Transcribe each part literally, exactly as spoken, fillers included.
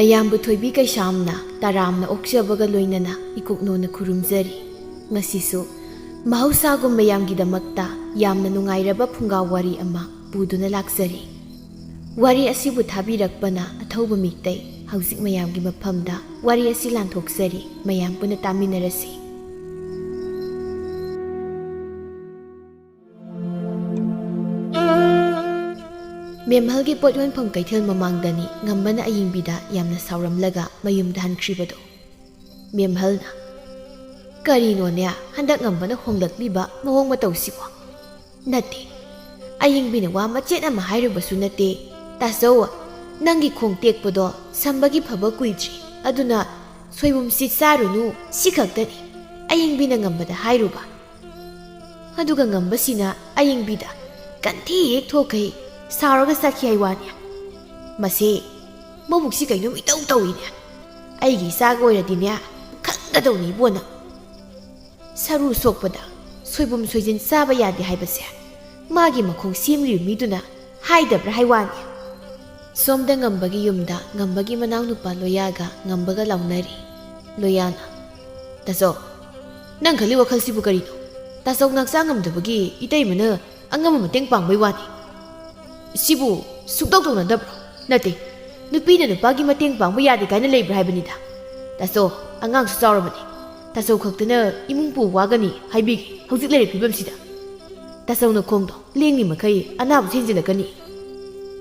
ꯃꯌꯥꯝꯕꯨ ꯊꯣꯏꯕꯤ ꯀꯩꯁꯥꯝꯅ ꯇꯔꯥꯝꯅ ꯑꯣꯛꯆꯕꯒ ꯂꯣꯏꯅꯅ ꯏꯀꯨꯛꯅꯣꯅ ꯈꯨꯔꯨꯝꯖꯔꯤ꯫ ꯉꯁꯤꯁꯨ ꯃꯍꯧꯁꯥꯒꯨꯝ ꯃꯌꯥꯝꯒꯤꯗꯃꯛꯇ ꯌꯥꯝꯅ ꯅꯨꯡꯉꯥꯏꯔꯕ ꯐꯨꯡꯒꯥ ꯋꯥꯔꯤ ꯑꯃ ꯄꯨꯗꯨꯅ ꯂꯥꯛꯆꯔꯤ꯫ ꯋꯥꯔꯤ ꯑꯁꯤꯕꯨ ꯊꯥꯕꯤꯔꯛꯄꯅ ꯑꯊꯧꯕ ꯃꯤꯇꯩ꯫ ꯍꯧꯖꯤꯛ ꯃꯌꯥꯝꯒꯤ ꯃꯐꯝꯗ ꯋꯥꯔꯤ ꯑꯁꯤ ꯂꯥꯟꯊꯣꯛꯆꯔꯤ, ꯃꯌꯥꯝ ꯄꯨꯟꯅ ꯇꯥꯃꯤꯟꯅꯔꯁꯤ꯫ ꯃꯦꯝꯍꯜꯒꯤ ꯄꯣꯠ ꯌꯣꯟꯐꯝ ꯀꯩꯊꯦꯜ ꯃꯃꯥꯡꯗꯅꯤ꯫ ꯉꯝꯕꯅ ꯑꯌꯤꯡꯕꯤꯗ ꯌꯥꯝꯅ ꯁꯥꯎꯔꯝꯂꯒ ꯃꯌꯨꯝꯗ ꯍꯟꯈ꯭ꯔꯤꯕꯗꯣ꯫ ꯃꯦꯝꯍꯜꯅ, "ꯀꯔꯤꯅꯣꯅꯦ ꯍꯟꯗꯛ ꯉꯝꯕꯅ ꯍꯣꯡꯂꯛꯂꯤꯕ ꯃꯑꯣꯡ ꯃꯇꯧꯁꯤꯕꯣ?" "ꯅꯠꯇꯦ, ꯑꯌꯤꯡꯕꯤꯅ ꯋꯥ ꯃꯆꯦꯠ ꯑꯃ ꯍꯥꯏꯔꯨꯕꯁꯨ ꯅꯠꯇꯦ꯫ ꯇꯥꯆꯧ, ꯅꯪꯒꯤ ꯈꯣꯡ ꯇꯦꯛꯄꯗꯣ ꯁꯝꯕꯒꯤ ꯐꯕ ꯀꯨꯏꯗ꯭ꯔꯤ, ꯑꯗꯨꯅ ꯁꯣꯏꯕꯨꯝꯁꯤ ꯆꯥꯔꯨꯅꯨ, ꯁꯤ ꯈꯛꯇꯅꯤ ꯑꯌꯤꯡꯕꯤꯅ ꯉꯝꯕꯗ ꯍꯥꯏꯔꯨꯕ꯫ ꯑꯗꯨꯒ ꯉꯝꯕꯁꯤꯅ ꯑꯌꯤꯡꯕꯤꯗ ꯀꯟꯊꯤ ꯍꯦꯛ ꯊꯣꯛꯈꯩ ꯁꯥꯎꯔꯒ ꯆꯠꯈꯤ ꯍꯥꯏ ꯋꯥꯅꯤ꯫ ꯃꯁꯦ ꯃꯕꯨꯛꯁꯤ ꯀꯩꯅꯣꯝ ꯏꯇꯧ ꯇꯧꯏꯅꯦ꯫ ꯑꯩꯒꯤ ꯏꯆꯥꯒ ꯑꯣꯏꯔꯗꯤꯅꯦ, ꯈꯪꯒꯗꯧꯅꯤ ꯏꯕꯣ ꯅꯪ꯫ ꯁꯔꯨ ꯁꯣꯛꯄꯗ ꯁꯣꯏꯕꯨꯝ ꯁꯣꯏꯖꯤꯟ ꯆꯥꯕ ꯌꯥꯗꯦ ꯍꯥꯏꯕꯁꯦ ꯃꯥꯒꯤ ꯃꯈꯣꯡ ꯁꯦꯝꯂꯤꯕ ꯃꯤꯗꯨꯅ ꯍꯥꯏꯗꯕ꯭ꯔꯥ ꯍꯥꯏ ꯋꯥꯅꯤ꯫" ꯁꯣꯝꯗ ꯉꯝꯕꯒꯤ ꯌꯨꯝꯗ ꯉꯝꯕꯒꯤ ꯃꯅꯥꯎꯅꯨꯄꯥ ꯂꯣꯌꯥꯒ ꯉꯝꯕꯒ ꯂꯥꯎꯅꯔꯤ꯫ ꯂꯣꯌꯥꯅ, "ꯇꯥꯆꯧ, ꯅꯪ ꯈꯜꯂꯤ ꯋꯥꯈꯜꯁꯤꯕꯨ ꯀꯔꯤꯅꯣ? ꯇꯥꯆꯧ ꯍꯛꯆꯥꯡ ꯉꯝꯗꯕꯒꯤ ꯏꯇꯩꯃꯅ ꯑꯉꯝꯕ ꯃꯇꯦꯡ ꯄꯥꯡꯕꯩ ꯋꯥꯅꯤ꯫ ꯁꯤꯕꯨ ꯁꯨꯛꯇꯧ ꯇꯧꯅꯗꯕ꯭ꯔꯣ? ꯅꯠꯇꯦ, ꯅꯨꯄꯤꯅ ꯅꯨꯄꯥꯒꯤ ꯃꯇꯦꯡ ꯄꯥꯡꯕ ꯌꯥꯗꯦ ꯀꯥꯏꯅ ꯂꯩꯕ꯭ꯔꯥ ꯍꯥꯏꯕꯅꯤꯗ꯫ ꯇꯥꯆꯧ, ꯑꯉꯥꯡꯁꯨ ꯆꯥꯎꯔꯕꯅꯤ꯫ ꯇꯥꯆꯧ ꯈꯛꯇꯅ ꯏꯃꯨꯡ ꯄꯨ ꯋꯥꯒꯅꯤ ꯍꯥꯏꯕꯤꯒꯦ ꯍꯧꯖꯤꯛ ꯂꯩꯔꯤꯕ ꯐꯤꯕꯝꯁꯤꯗ꯫ ꯇꯥꯆꯧꯅ ꯈꯣꯡꯗꯣ ꯂꯦꯡꯂꯤ ꯃꯈꯩ ꯑꯅꯥꯕꯁꯨ ꯍꯦꯟꯖꯤꯜꯂꯛꯀꯅꯤ꯫"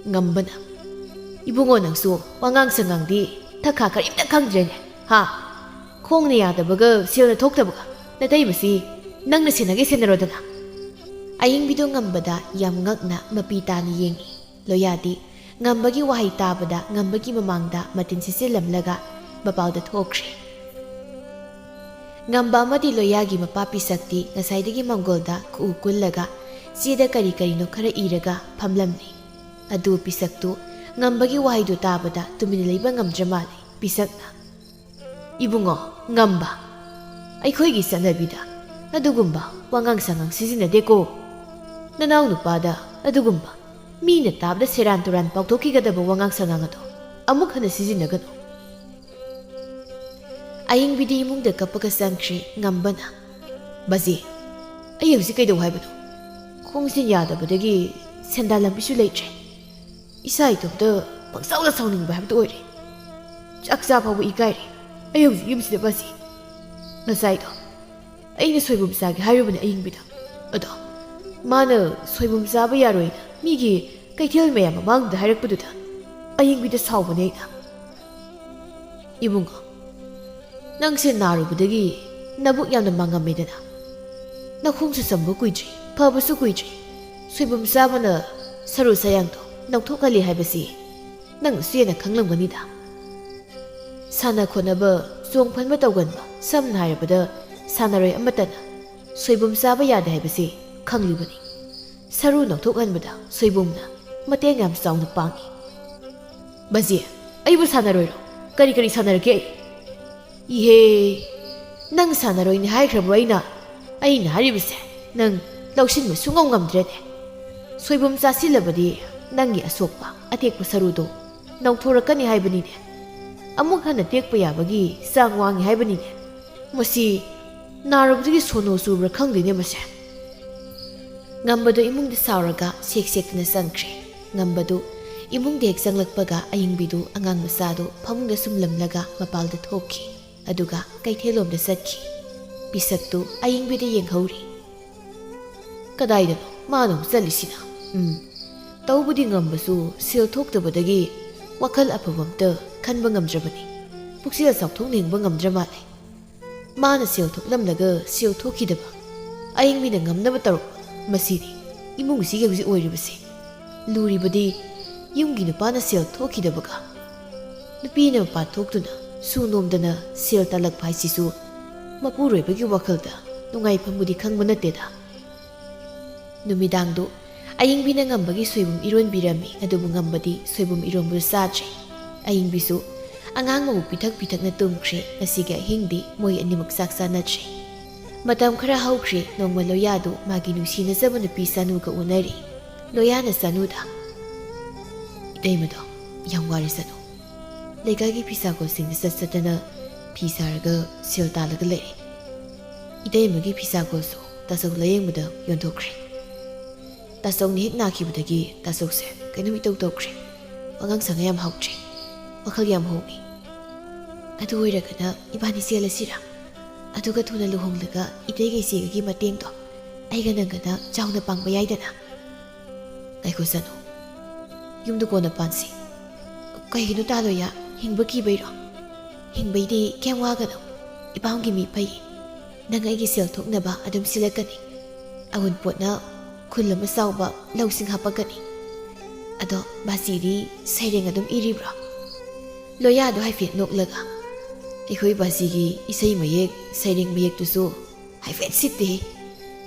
ꯉꯝꯕꯅ, "ꯏꯕꯨꯡꯉꯣ, ꯅꯪꯁꯨ ꯋꯥꯉꯥꯡ ꯁꯉꯥꯡꯗꯤ ꯊꯛꯈꯥ ꯀꯔꯤꯝꯇ ꯈꯪꯗ꯭ꯔꯦꯅꯦ, ꯍꯥ? ꯈꯣꯡꯅ ꯌꯥꯗꯕꯒ ꯁꯦꯜꯅ ꯊꯣꯛꯇꯕꯒ ꯅꯇꯩꯃꯁꯤ ꯅꯪꯅ ꯁꯦꯟꯅꯒꯦ ꯁꯦꯟꯅꯔꯣꯗꯅ꯫" ꯑꯌꯤꯡꯕꯤꯗꯣ ꯉꯝꯕꯗ ꯌꯥꯝ ꯉꯛꯅ ꯃꯄꯤ ꯇꯥꯅ ꯌꯦꯡꯉꯤ꯫ ꯂꯣꯌꯥꯗꯤ ꯉꯝꯕꯒꯤ ꯋꯥꯍꯩ ꯇꯥꯕꯗ ꯉꯝꯕꯒꯤ ꯃꯃꯥꯡꯗ ꯃꯇꯤꯟ ꯁꯤꯠꯆꯤꯜꯂꯝꯂꯒ ꯃꯄꯥꯜꯗ ꯊꯣꯛꯈ꯭ꯔꯦ꯫ ꯉꯝꯕ ꯑꯃꯗꯤ ꯂꯣꯌꯥꯒꯤ ꯃꯄꯥ ꯄꯤꯁꯛꯇꯤ ꯉꯁꯥꯏꯗꯒꯤ ꯃꯪꯒꯣꯜꯗ ꯈꯨꯎ ꯀꯨꯜꯂꯒ ꯆꯦꯗ ꯀꯔꯤ ꯀꯔꯤꯅꯣ ꯈꯔ ꯏꯔꯒ ꯐꯝꯂꯝꯂꯤ꯫ ꯑꯗꯨ ꯄꯤꯁꯛꯇꯨ ꯉꯝꯕꯒꯤ ꯋꯥꯍꯩꯗꯨ ꯇꯥꯕꯗ ꯇꯨꯃꯤꯟꯅ ꯂꯩꯕ ꯉꯝꯗ꯭ꯔ ꯃꯥꯜꯂꯦ꯫ ꯄꯤꯁꯛꯅ, "ꯏꯕꯨꯡꯉꯣ ꯉꯝꯕ, ꯑꯩꯈꯣꯏꯒꯤ ꯆꯠꯅꯕꯤꯗ ꯑꯗꯨꯒꯨꯝꯕ ꯋꯥꯉꯥꯡ ꯁꯉꯥꯡ ꯁꯤꯖꯤꯟꯅꯗꯦꯀꯣ꯫ ꯅꯅꯥꯎ ꯅꯨꯄꯥꯗ ꯑꯗꯨꯒꯨꯝꯕ ꯃꯤꯅ ꯇꯥꯕꯗ ꯁꯦꯔꯥꯟ ꯇꯨꯔꯥꯟ ꯄꯥꯎꯊꯣꯛꯈꯤꯒꯗꯕ ꯋꯥꯉꯥꯡ ꯁꯉꯥꯡ ꯑꯗꯣ ꯑꯃꯨꯛ ꯍꯟꯅ ꯁꯤꯖꯤꯟꯅꯒꯅꯨ꯫ ꯑꯌꯤꯡꯕꯤꯗꯤ ꯏꯃꯨꯡꯗ ꯀꯞꯄꯒ ꯆꯪꯈ꯭ꯔꯦ꯫ ꯉꯝꯕꯅ, "ꯕꯥꯖꯤ, ꯑꯩ ꯍꯧꯖꯤꯛ ꯀꯩꯗꯧ ꯍꯥꯏꯕꯅꯣ? ꯈꯣꯡꯁꯤꯟ ꯌꯥꯗꯕꯗꯒꯤ ꯁꯦꯟꯗꯥꯟ ꯂꯝꯕꯤꯁꯨ ꯂꯩꯇ꯭ꯔꯦ꯫ ꯏꯁꯥ ꯏꯇꯣꯝꯇ ꯄꯪꯁꯥꯎꯗ ꯁꯥꯎꯅꯤꯡꯕ ꯍꯥꯏꯕꯗꯨ ꯑꯣꯏꯔꯦ꯫ ꯆꯥꯛ ꯆꯥ ꯐꯥꯎꯕ ꯏꯀꯥꯏꯔꯦ꯫ ꯑꯩ ꯍꯧꯖꯤꯛ ꯌꯨꯝꯁꯤꯗ ꯕꯥꯖꯤ꯫ ꯉꯁꯥꯏꯗꯣ ꯑꯩꯅ ꯁꯣꯏꯕꯨꯝ ꯆꯥꯒꯦ ꯍꯥꯏꯔꯨꯕꯅꯦ ꯑꯌꯤꯡꯕꯤꯗ꯫ ꯑꯗꯣ ꯃꯥꯅ ꯁꯣꯏꯕꯨꯝ ꯆꯥꯕ ꯌꯥꯔꯣꯏꯅ ꯃꯤꯒꯤ ꯀꯩꯊꯦꯜ ꯃꯌꯥꯝ ꯃꯃꯥꯡꯗ ꯍꯥꯏꯔꯛꯄꯗꯨꯗ ꯑꯌꯤꯡꯕꯤꯗ ꯁꯥꯎꯕꯅꯦ ꯑꯩꯅ꯫ ꯏꯕꯨꯡꯉꯣ, ꯅꯪꯁꯦ ꯅꯥꯔꯨꯕꯗꯒꯤ ꯅꯕꯨꯛ ꯌꯥꯝꯅ ꯃꯥꯡꯉꯝꯃꯦꯗꯅ꯫ ꯅꯈꯣꯡꯁꯨ ꯆꯝꯕ ꯀꯨꯏꯗ꯭ꯔꯤ, ꯐꯕꯁꯨ ꯀꯨꯏꯗ꯭ꯔꯤ꯫ ꯁꯣꯏꯕꯨꯝ ꯆꯥꯕꯅ ꯁꯔꯨ ꯁꯌꯥꯡꯗꯣ ꯅꯧꯊꯣꯛꯍꯜꯂꯤ ꯍꯥꯏꯕꯁꯤ ꯅꯪꯁꯨ ꯍꯦꯟꯅ ꯈꯪꯂꯝꯒꯅꯤꯗ꯫ ꯁꯥꯟꯅ ꯈꯣꯠꯅꯕ, ꯆꯣꯡ ꯐꯟꯕ ꯇꯧꯒꯟꯕ, ꯁꯝꯅ ꯍꯥꯏꯔꯕꯗ ꯁꯥꯟꯅꯔꯣꯏ ꯑꯃꯠꯇꯅ ꯁꯣꯏꯕꯨꯝ ꯆꯥꯕ ꯌꯥꯗꯦ ꯍꯥꯏꯕꯁꯤ ꯈꯪꯂꯤꯕꯅꯤ꯫ ꯁꯔꯨ ꯅꯧꯊꯣꯛꯍꯟꯕꯗ ꯁꯣꯏꯕꯨꯝꯅ ꯃꯇꯦꯡ ꯌꯥꯝ ꯆꯥꯎꯅ ꯄꯥꯡꯏ꯫ ꯕꯥꯖꯤ, ꯑꯩꯕꯨ ꯁꯥꯟꯅꯔꯣꯏꯔꯣ? ꯀꯔꯤ ꯀꯔꯤ ꯁꯥꯟꯅꯔꯒꯦ ꯑꯩ? ꯏꯍꯦ, ꯅꯪ ꯁꯥꯟꯅꯔꯣꯏꯅꯤ ꯍꯥꯏꯈ꯭ꯔꯕ꯭ꯔꯣ ꯑꯩꯅ? ꯑꯩꯅ ꯍꯥꯏꯔꯤꯕꯁꯦ ꯅꯪ ꯂꯧꯁꯤꯟꯕ ꯁꯨꯡꯉꯝ ꯉꯝꯗ꯭ꯔꯦꯅꯦ꯫ ꯁꯣꯏꯕꯨꯝ ꯆꯥꯁꯤꯜꯂꯕꯗꯤ ꯅꯪꯒꯤ ꯑꯁꯣꯛꯄ ꯑꯇꯦꯛꯄ ꯁꯔꯨꯗꯣ ꯅꯧꯊꯣꯔꯛꯀꯅꯤ ꯍꯥꯏꯕꯅꯤꯅꯦ꯫ ꯑꯃꯨꯛ ꯍꯟꯅ ꯇꯦꯛꯄ ꯌꯥꯕꯒꯤ ꯆꯥꯡ ꯋꯥꯡꯉꯤ ꯍꯥꯏꯕꯅꯤꯅꯦ꯫ ꯃꯁꯤ ꯅꯥꯔꯨꯕꯗꯒꯤ ꯁꯣꯅꯣ ꯆꯨꯕ꯭ꯔꯥ ꯈꯪꯗꯦꯅꯦ ꯃꯁꯦ꯫ ꯉꯝꯕꯗꯨ ꯏꯃꯨꯡꯗ ꯁꯥꯎꯔꯒ ꯁꯦꯛ ꯁꯦꯛꯇꯨꯅ ꯆꯪꯈ꯭ꯔꯦ꯫ ꯉꯝꯕꯗꯨ ꯏꯃꯨꯡꯗ ꯍꯦꯛ ꯆꯪꯂꯛꯄꯒ ꯑꯌꯤꯡꯕꯤꯗꯨ ꯑꯉꯥꯡ ꯃꯆꯥꯗꯨ ꯐꯃꯨꯡꯗ ꯁꯨꯝꯂꯝꯂꯒ ꯃꯄꯥꯜꯗ ꯊꯣꯛꯈꯤ꯫ ꯑꯗꯨꯒ ꯀꯩꯊꯦꯜꯂꯣꯝꯗ ꯆꯠꯈꯤ꯫ ꯄꯤꯁꯛꯇꯨ ꯑꯌꯤꯡꯕꯤꯗ ꯌꯦꯡꯍꯧꯔꯤ꯫ "ꯀꯗꯥꯏꯗꯅꯣ ꯃꯥꯅ ꯑꯃꯨꯛ ꯆꯠꯂꯤꯁꯤꯅ? ꯎꯝ, ꯇꯧꯕꯗꯤ ꯉꯝꯕꯁꯨ ꯁꯦꯜ ꯊꯣꯛꯇꯕꯗꯒꯤ ꯋꯥꯈꯜ ꯑꯐꯕ ꯑꯝꯇ ꯈꯟꯕ ꯉꯝꯗ꯭ꯔꯕꯅꯤ꯫ ꯄꯨꯛꯆꯦꯜ ꯆꯥꯎꯊꯣꯛꯅ ꯍꯤꯡꯕ ꯉꯝꯗ꯭ꯔ ꯃꯥꯜꯂꯦ꯫ ꯃꯥꯅ ꯁꯦꯜ ꯊꯣꯛꯂꯝꯂꯒ ꯁꯦꯜ ꯊꯣꯛꯈꯤꯗꯕ, ꯑꯌꯤꯡꯕꯤꯅ ꯉꯝꯅꯕ ꯇꯧꯔꯛꯄ, ꯃꯁꯤꯅꯤ ꯏꯃꯨꯡꯁꯤꯒꯤ ꯍꯧꯖꯤꯛ ꯑꯣꯏꯔꯤꯕꯁꯤ꯫ ꯂꯨꯔꯤꯕꯗꯤ ꯌꯨꯝꯒꯤ ꯅꯨꯄꯥꯅ ꯁꯦꯜ ꯊꯣꯛꯈꯤꯗꯕꯒ ꯅꯨꯄꯤꯅ ꯃꯄꯥꯟ ꯊꯣꯛꯇꯨꯅ ꯁꯨ ꯅꯣꯝꯗꯅ ꯁꯦꯜ ꯇꯥꯜꯂꯛꯄ ꯍꯥꯏꯁꯤꯁꯨ ꯃꯄꯨꯔꯣꯏꯕꯒꯤ ꯋꯥꯈꯜꯗ ꯅꯨꯡꯉꯥꯏꯐꯝꯕꯨꯗꯤ ꯈꯪꯕ ꯅꯠꯇꯦꯗ꯫" ꯅꯨꯃꯤꯗꯥꯡꯗꯨ ꯑꯌꯤꯡꯕꯤꯅ ꯉꯝꯕꯒꯤ ꯁꯣꯏꯕꯨꯝ ꯏꯔꯣꯟꯕꯤꯔꯝꯃꯤ, ꯑꯗꯨꯕꯨ ꯉꯝꯕꯗꯤ ꯁꯣꯏꯕꯨꯝ ꯏꯔꯣꯟꯕꯗꯨ ꯆꯥꯗ꯭ꯔꯦ꯫ ꯑꯌꯤꯡꯕꯤꯁꯨ ꯑꯉꯥꯡ ꯃꯕꯨꯛ ꯄꯤꯊꯛ ꯄꯤꯊꯛꯅ ꯇꯨꯝꯈ꯭ꯔꯦ꯫ ꯉꯁꯤꯒꯤ ꯑꯍꯤꯡꯗꯤ ꯃꯣꯏ ꯑꯅꯤꯃꯛ ꯆꯥꯛ ꯆꯥꯅꯗ꯭ꯔꯦ꯫ ꯃꯇꯝ ꯈꯔ ꯍꯧꯈ꯭ꯔꯦ꯫ ꯅꯣꯡꯃ ꯂꯣꯌꯥꯗꯨ ꯃꯥꯒꯤ ꯅꯨꯡꯁꯤꯅꯖꯕ ꯅꯨꯄꯤ ꯆꯥꯅꯨꯒ ꯎꯅꯔꯤ꯫ ꯂꯣꯌꯥꯅ ꯆꯥꯅꯨꯗ, "ꯏꯇꯩꯃꯗꯣ ꯌꯥꯝ ꯋꯥꯔꯦ ꯆꯥꯅꯨ꯫ ꯂꯩꯀꯥꯏꯒꯤ ꯐꯤꯁꯥꯀꯣꯜꯁꯤꯡꯗ ꯆꯠ ꯆꯠꯇꯅ ꯐꯤ ꯁꯥꯔꯒ ꯁꯦꯜ ꯇꯥꯜꯂꯒ ꯂꯩꯔꯦ꯫ ꯏꯇꯩꯃꯒꯤ ꯐꯤꯁꯥꯀꯣꯜꯁꯨ ꯇꯥꯆꯧ ꯂꯥꯌꯦꯡꯕꯗ ꯌꯣꯟꯊꯣꯛꯈ꯭ꯔꯦ꯫ ꯇꯥꯆꯧꯅ ꯍꯦꯛ ꯅꯥꯈꯤꯕꯗꯒꯤ ꯇꯥꯆꯧꯁꯦ ꯀꯩꯅꯣꯝ ꯏꯇꯧ ꯇꯧꯈ꯭ꯔꯦ꯫ ꯋꯥꯉꯥꯡ ꯁꯉꯥꯡ ꯌꯥꯝ ꯍꯧꯗ꯭ꯔꯦ꯫ ꯋꯥꯈꯜ ꯌꯥꯝ ꯍꯣꯡꯉꯤ꯫ ꯑꯗꯨ ꯑꯣꯏꯔꯒꯅ ꯏꯕꯥꯅꯤ ꯆꯦꯜꯂꯁꯤꯔꯥ? ꯑꯗꯨꯒ ꯊꯨꯅ ꯂꯨꯍꯣꯡꯂꯒ ꯏꯇꯩꯒ ꯏꯆꯦꯒꯒꯤ ꯃꯇꯦꯡꯗꯣ ꯑꯩꯒ ꯅꯪꯒꯅ ꯆꯥꯎꯅ ꯄꯥꯡꯕ ꯌꯥꯏꯗꯅ꯫ ꯉꯥꯏꯈꯣ ꯁꯅꯨ, ꯌꯨꯝꯗ ꯀꯣꯟꯅ ꯄꯥꯟꯁꯤ꯫ ꯀꯩꯒꯤꯅꯣ ꯇꯥꯂꯣꯏꯌꯥ? ꯍꯤꯡꯕ ꯀꯤꯕꯩꯔꯣ? ꯍꯤꯡꯕꯩꯗꯤ ꯀꯩꯝ ꯋꯥꯒꯅꯨ꯫ ꯏꯄꯥꯝꯒꯤ ꯃꯤ ꯐꯩ꯫ ꯅꯪ ꯑꯩꯒꯤ ꯁꯦꯜ ꯊꯣꯛꯅꯕ ꯑꯗꯨꯝ ꯁꯤꯜꯂꯛꯀꯅꯤ꯫ ꯑꯋꯨꯟꯄꯣꯠꯅ ꯈꯨꯜ ꯑꯃ ꯆꯥꯎꯕ ꯂꯧꯁꯤꯡ ꯍꯥꯞꯄꯛꯀꯅꯤ꯫ ꯑꯗꯣ ꯕꯥꯖꯤꯗꯤ ꯁꯩꯔꯦꯡ ꯑꯗꯨꯝ ꯏꯔꯤꯕ꯭ꯔꯣ? ꯂꯣꯌꯥꯗꯣ ꯍꯥꯏꯐꯦꯠ ꯅꯣꯛꯂꯒ, ꯑꯩꯈꯣꯏ ꯕꯥꯖꯤꯒꯤ ꯏꯁꯩ ꯃꯌꯦꯛ, ꯁꯩꯔꯦꯡ ꯃꯌꯦꯛꯇꯨꯁꯨ ꯍꯥꯏꯐꯦꯠ ꯁꯤꯠꯇꯦ꯫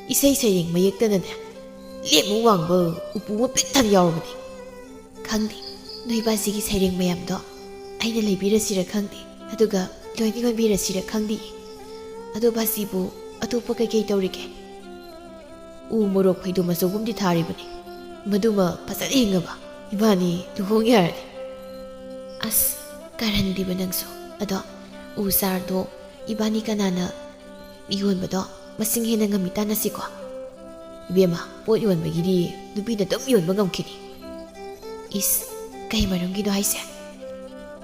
ꯏꯁꯩ ꯁꯩꯔꯦꯡ ꯃꯌꯦꯛꯇꯅꯅꯦ, ꯂꯦꯞꯃꯨꯛ ꯋꯥꯡꯕ ꯎꯄꯨ ꯑꯃ ꯄꯤꯛ ꯊꯟꯅ ꯌꯥꯎꯔꯕꯅꯤ꯫ ꯈꯪꯗꯦ, ꯅꯣꯏ ꯕꯥꯖꯤꯒꯤ ꯁꯩꯔꯦꯡ ꯃꯌꯥꯝꯗꯣ ꯑꯩꯅ ꯂꯩꯕꯤꯔꯁꯤꯔ ꯈꯪꯗꯦ, ꯑꯗꯨꯒ ꯂꯣꯏꯅ ꯌꯣꯟꯕꯤꯔꯁꯤꯔ ꯈꯪꯗꯦ꯫ ꯑꯗꯣ ꯕꯥꯖꯤꯕꯨ ꯑꯇꯣꯞꯄ ꯀꯩꯀꯩ ꯇꯧꯔꯤꯒꯦ? ꯎ ꯃꯣꯔꯣꯛ ꯐꯩꯗꯣꯝ ꯑꯆꯧꯕ ꯑꯃꯗꯤ ꯊꯥꯔꯤꯕꯅꯤ꯫ ꯃꯗꯨꯃ ꯐꯖꯅ ꯍꯤꯡꯉꯕ ꯏꯕꯥꯅꯤ ꯂꯨꯍꯣꯡ ꯌꯥꯔꯅꯤ꯫ ꯑꯁ, ꯀꯥꯔꯟꯗꯤꯕ ꯅꯪꯁꯨ꯫ ꯑꯗꯣ ꯎ ꯆꯥꯔꯗꯣ ꯏꯕꯥꯅꯤ ꯀꯅꯥꯅ ꯌꯣꯟꯕꯗꯣ ꯃꯁꯤꯡ ꯍꯦꯟꯅ ꯉꯝꯃꯤ ꯇꯥꯟꯅꯁꯤꯀꯣ꯫ ꯏꯕꯦꯝꯃ, ꯄꯣꯠ ꯌꯣꯟꯕꯒꯤꯗꯤ ꯅꯨꯄꯤꯅ ꯑꯗꯨꯝ ꯌꯣꯟꯕ ꯉꯝꯈꯤꯅꯤ꯫ ꯏꯁ, ꯀꯩ ꯃꯔꯝꯒꯤꯅꯣ ꯍꯥꯏꯁꯦ?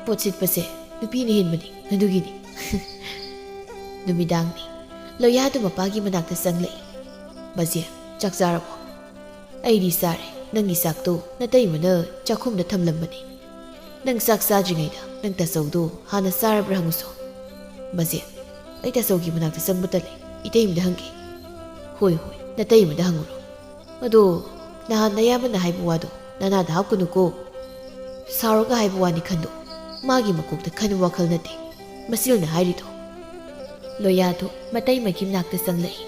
ꯄꯣꯠ ꯁꯤꯠꯄꯁꯦ ꯅꯨꯄꯤꯅ ꯍꯦꯟꯕꯅꯤ, ꯑꯗꯨꯒꯤꯅꯤ꯫ ꯅꯨꯃꯤꯗꯥꯡꯅꯤ꯫ ꯂꯣꯌꯥꯗꯨ ꯃꯄꯥꯒꯤ ꯃꯅꯥꯛꯇ ꯆꯪꯂꯛꯏ꯫ "ꯕꯖꯦ, ꯆꯥꯛ ꯆꯥꯔꯕꯣ?" "ꯑꯩꯗꯤ ꯆꯥꯔꯦ꯫ ꯅꯪꯒꯤ ꯆꯥꯛꯇꯣ ꯅꯇꯩꯃꯅ ꯆꯥꯛꯈꯨꯝꯗ ꯊꯝꯂꯝꯕꯅꯤ꯫ ꯅꯪ ꯆꯥꯛ ꯆꯥꯗ꯭ꯔꯤꯉꯩꯗ ꯅꯪ ꯇꯥꯆꯧꯗꯣ ꯍꯥꯟꯅ ꯆꯥꯔꯕ꯭ꯔꯥ ꯍꯪꯉꯨꯁꯣ꯫" "ꯕꯖꯦ, ꯑꯩ ꯇꯥꯆꯧꯒꯤ ꯃꯅꯥꯛꯇ ꯆꯪꯕ ꯇꯜꯂꯦ꯫ ꯏꯇꯩꯃꯗ ꯍꯪꯒꯦ꯫" "ꯍꯣꯏ, ꯍꯣꯏ, ꯅꯇꯩꯃꯗ ꯍꯪꯉꯨꯔꯣ꯫ ꯑꯗꯣ ꯅꯍꯥꯟ ꯅꯌꯥꯝꯕꯅ ꯍꯥꯏꯕ ꯋꯥꯗꯣ ꯅꯅꯥꯗ ꯍꯥꯞꯀꯅꯨꯀꯣ꯫ ꯁꯥꯎꯔꯒ ꯍꯥꯏꯕ ꯋꯥꯅꯤ ꯈꯟꯗꯣꯛ꯫ ꯃꯥꯒꯤ ꯃꯀꯣꯛꯇ ꯈꯟꯕ ꯋꯥꯈꯜ ꯅꯠꯇꯦ ꯃꯁꯤꯜꯅ ꯍꯥꯏꯔꯤꯗꯣ꯫" ꯂꯣꯌꯥꯗꯨ ꯃꯇꯩꯃꯒꯤ ꯃꯅꯥꯛꯇ ꯆꯪꯂꯛꯏ꯫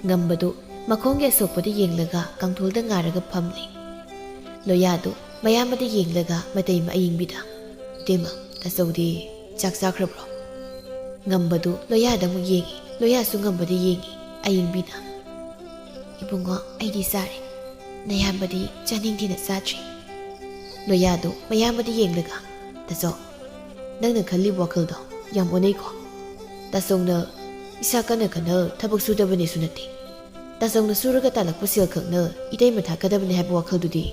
ꯉꯝꯕꯗꯨ ꯃꯈꯣꯡꯒꯤ ꯑꯁꯣꯛꯄꯗ ꯌꯦꯡꯂꯒ ꯀꯥꯡꯊꯣꯜꯗ ꯉꯥꯔꯒ ꯐꯝꯂꯤ꯫ ꯂꯣꯌꯥꯗꯨ ꯃꯌꯥꯝꯕꯗ ꯌꯦꯡꯂꯒ ꯃꯇꯩꯃ ꯑꯌꯤꯡꯕꯤꯗ, "ꯏꯇꯩꯃ, ꯇꯥꯆꯧꯗꯤ ꯆꯥꯛ ꯆꯥꯈ꯭ꯔꯕ꯭ꯔꯣ?" ꯉꯝꯕꯗꯨ ꯂꯣꯌꯥꯗ ꯑꯃꯨꯛ ꯌꯦꯡꯏ꯫ ꯂꯣꯌꯥꯁꯨ ꯉꯝꯕꯗ ꯌꯦꯡꯏ꯫ ꯑꯌꯤꯡꯕꯤꯅ, "ꯏꯕꯨꯡꯉꯣ, ꯑꯩꯗꯤ ꯆꯥꯔꯦ꯫ ꯅꯌꯥꯝꯕꯗꯤ ꯆꯥꯅꯤꯡꯗꯦꯅ ꯆꯥꯗ꯭ꯔꯤ꯫" ꯂꯣꯌꯥꯗꯨ ꯃꯌꯥꯝꯕꯗ ꯌꯦꯡꯂꯒ, "ꯇꯥꯆꯧ, ꯅꯪꯅ ꯈꯜꯂꯤꯕ ꯋꯥꯈꯜꯗꯣ ꯌꯥꯝ ꯑꯣꯟꯅꯩꯀꯣ꯫ ꯇꯥꯆꯧꯅ ꯏꯁꯥ ꯀꯟꯅ ꯀꯟꯅ ꯊꯕꯛ ꯁꯨꯗꯕꯅꯦꯁꯨ ꯅꯠꯇꯦ꯫ ꯇꯥꯆꯧꯅ ꯁꯨꯔꯒ ꯇꯥꯜꯂꯛꯄ ꯁꯦꯜ ꯈꯛꯅ ꯏꯇꯩꯃ ꯊꯥꯛꯀꯗꯕꯅꯦ ꯍꯥꯏꯕ ꯋꯥꯈꯜꯗꯨꯗꯤ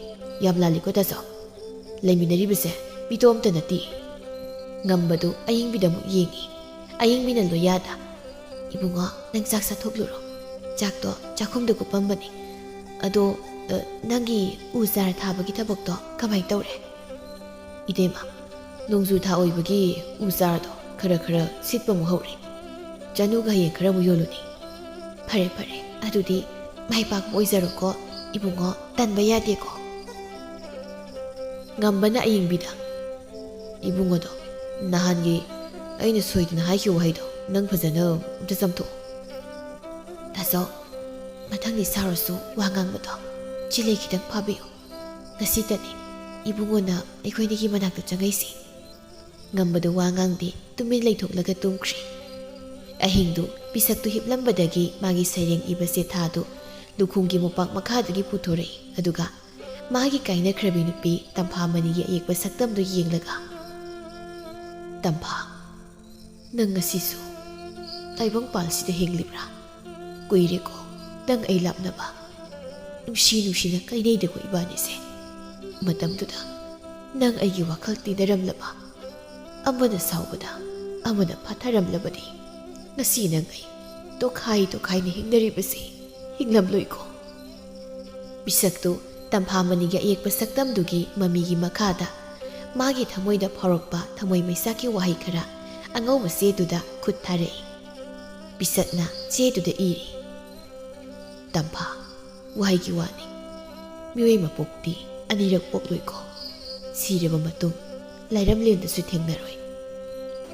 ꯌꯥꯝ ꯂꯥꯜꯂꯤꯀꯣ ꯇꯥꯆꯧ꯫ ꯂꯩꯃꯤꯟꯅꯔꯤꯕꯁꯦ ꯃꯤꯇꯣꯝꯇ ꯅꯠꯇꯦ꯫ ꯉꯝꯕꯗꯨ ꯑꯌꯤꯡꯕꯤꯗ ꯑꯃꯨꯛ ꯌꯦꯡꯉꯤ꯫ ꯑꯌꯤꯡꯕꯤꯅ ꯂꯣꯌꯥꯗ, "ꯏꯕꯨꯡꯉꯣ, ꯅꯪ ꯆꯥꯛ ꯆꯥꯊꯣꯛꯂꯨꯔꯣ꯫ ꯆꯥꯛꯇꯣ ꯆꯥꯛꯈꯨꯝꯗ ꯀꯨꯞꯄꯝꯕꯅꯤ꯫ ꯑꯗꯣ, ꯑ, ꯅꯪꯒꯤ ꯎ ꯆꯥꯔ ꯊꯥꯕꯒꯤ ꯊꯕꯛꯇꯣ ꯀꯃꯥꯏ ꯇꯧꯔꯦ?" "ꯏꯇꯩꯃ, ꯅꯣꯡꯖꯨ ꯊꯥ ꯑꯣꯏꯕꯒꯤ ꯎ ꯆꯥꯔꯗꯣ ꯈꯔ ꯈꯔ ꯁꯤꯠꯄ ꯑꯃꯨꯛ ꯍꯧꯔꯦ꯫ ꯆꯅꯨꯒ ꯍꯌꯦꯡ ꯈꯔ ꯑꯃꯨꯛ ꯌꯣꯜꯂꯨꯅꯤ꯫" "ꯐꯔꯦ, ꯐꯔꯦ꯫ ꯑꯗꯨꯗꯤ ꯃꯥꯏ ꯄꯥꯛꯄ ꯑꯣꯏꯖꯔꯣꯀꯣ ꯏꯕꯨꯡꯉꯣ, ꯇꯟꯕ ꯌꯥꯗꯦꯀꯣ꯫" ꯉꯝꯕꯅ ꯑꯌꯤꯡꯕꯤꯗ, "ꯏꯕꯨꯡꯉꯣꯗꯣ, ꯅꯍꯥꯟꯒꯤ ꯑꯩꯅ ꯁꯣꯏꯗꯅ ꯍꯥꯏꯈꯤꯕ ꯋꯥꯍꯩꯗꯣ ꯅꯪ ꯐꯖꯅ ꯑꯝꯇ ꯆꯥꯝꯊꯣꯛꯑꯣ꯫ ꯇꯥꯆꯧ, ꯃꯊꯪꯗꯤ ꯁꯥꯎꯔꯁꯨ ꯋꯥ ꯉꯥꯡꯕꯗꯣ ꯆꯤꯜꯂꯩ ꯈꯤꯇꯪ ꯐꯥꯕꯤꯌꯨ꯫ ꯉꯁꯤꯇꯅꯤ ꯏꯕꯨꯡꯉꯣꯅ ꯑꯩꯈꯣꯏꯅꯤꯒꯤ ꯃꯅꯥꯛꯇ ꯆꯪꯉꯛꯏꯁꯤ꯫" ꯉꯝꯕꯗꯨ ꯋꯥ ꯉꯥꯡꯗꯦ, ꯇꯨꯃꯤꯟ ꯂꯩꯊꯣꯛꯂꯒ ꯇꯨꯝꯈ꯭ꯔꯦ꯫ ꯑꯍꯤꯡꯗꯨ ꯄꯤꯁꯛꯇꯨ ꯍꯤꯞꯂꯝꯕꯗꯒꯤ ꯃꯥꯒꯤ ꯁꯩꯔꯦꯡ ꯏꯕ ꯆꯦꯊꯥꯗꯨ ꯂꯨꯈꯣꯡꯒꯤ ꯃꯣꯝꯄꯥꯛ ꯃꯈꯥꯗꯒꯤ ꯄꯨꯊꯣꯔꯛꯏ, ꯑꯗꯨꯒ ꯃꯥꯒꯤ ꯀꯥꯏꯅꯈ꯭ꯔꯕꯤ ꯅꯨꯄꯤ ꯇꯝꯐꯥꯃꯅꯤꯒꯤ ꯑꯌꯦꯛꯄ ꯁꯛꯇꯝꯗꯨ ꯌꯦꯡꯂꯒ, "ꯇꯝꯐꯥ, ꯅꯪ ꯉꯁꯤꯁꯨ ꯇꯥꯏꯕꯪꯄꯥꯜꯁꯤꯗ ꯍꯤꯡꯂꯤꯕ꯭ꯔꯥ? ꯀꯨꯏꯔꯦꯀꯣ ꯅꯪ ꯑꯩ ꯂꯥꯞꯅꯕ꯫ ꯅꯨꯡꯁꯤ ꯅꯨꯡꯁꯤꯅ ꯀꯥꯏꯅꯩꯗꯀꯣ ꯏꯕꯥꯅꯤꯁꯦ꯫ ꯃꯇꯝꯗꯨꯗ ꯅꯪ ꯑꯩꯒꯤ ꯋꯥꯈꯜ ꯇꯤꯟꯅꯔꯝꯂꯕ, ꯑꯃꯅ ꯁꯥꯎꯕꯗ ꯑꯃꯅ ꯐꯥꯊꯔꯝꯂꯕꯗꯤ ꯉꯁꯤ ꯅꯪ ꯑꯩ ꯇꯣꯈꯥꯏ ꯇꯣꯈꯥꯏꯅ ꯍꯤꯡꯅꯔꯤꯕꯁꯤ ꯍꯤꯡꯂꯝꯂꯣꯏꯀꯣ꯫" ꯄꯤꯁꯛꯇꯨ ꯇꯝꯐꯥꯃꯅꯤꯒꯤ ꯑꯌꯦꯛꯄ ꯁꯛꯇꯝꯗꯨꯒꯤ ꯃꯃꯤꯒꯤ ꯃꯈꯥꯗ ꯃꯥꯒꯤ ꯊꯃꯣꯏꯗ ꯐꯥꯎꯔꯛꯄ ꯊꯃꯣꯏ ꯃꯩꯆꯥꯛꯀꯤ ꯋꯥꯍꯩ ꯈꯔ ꯑꯉꯧꯕ ꯆꯦꯗꯨꯗ ꯈꯨꯠ ꯊꯥꯔꯛꯏ꯫ ꯄꯤꯁꯛꯅ ꯆꯦꯗꯨꯗ ꯏꯔꯤ, "ꯇꯝꯐꯥ, ꯋꯥꯍꯩꯒꯤ ꯋꯥꯅꯤ꯫ ꯃꯤꯑꯣꯏ ꯃꯄꯣꯛꯇꯤ ꯑꯅꯤꯔꯛ ꯄꯣꯛꯂꯣꯏꯀꯣ꯫ ꯁꯤꯔꯕ ꯃꯇꯨꯡ ꯂꯥꯏꯔꯝꯂꯦꯟꯗꯁꯨ ꯊꯦꯡꯅꯔꯣꯏ꯫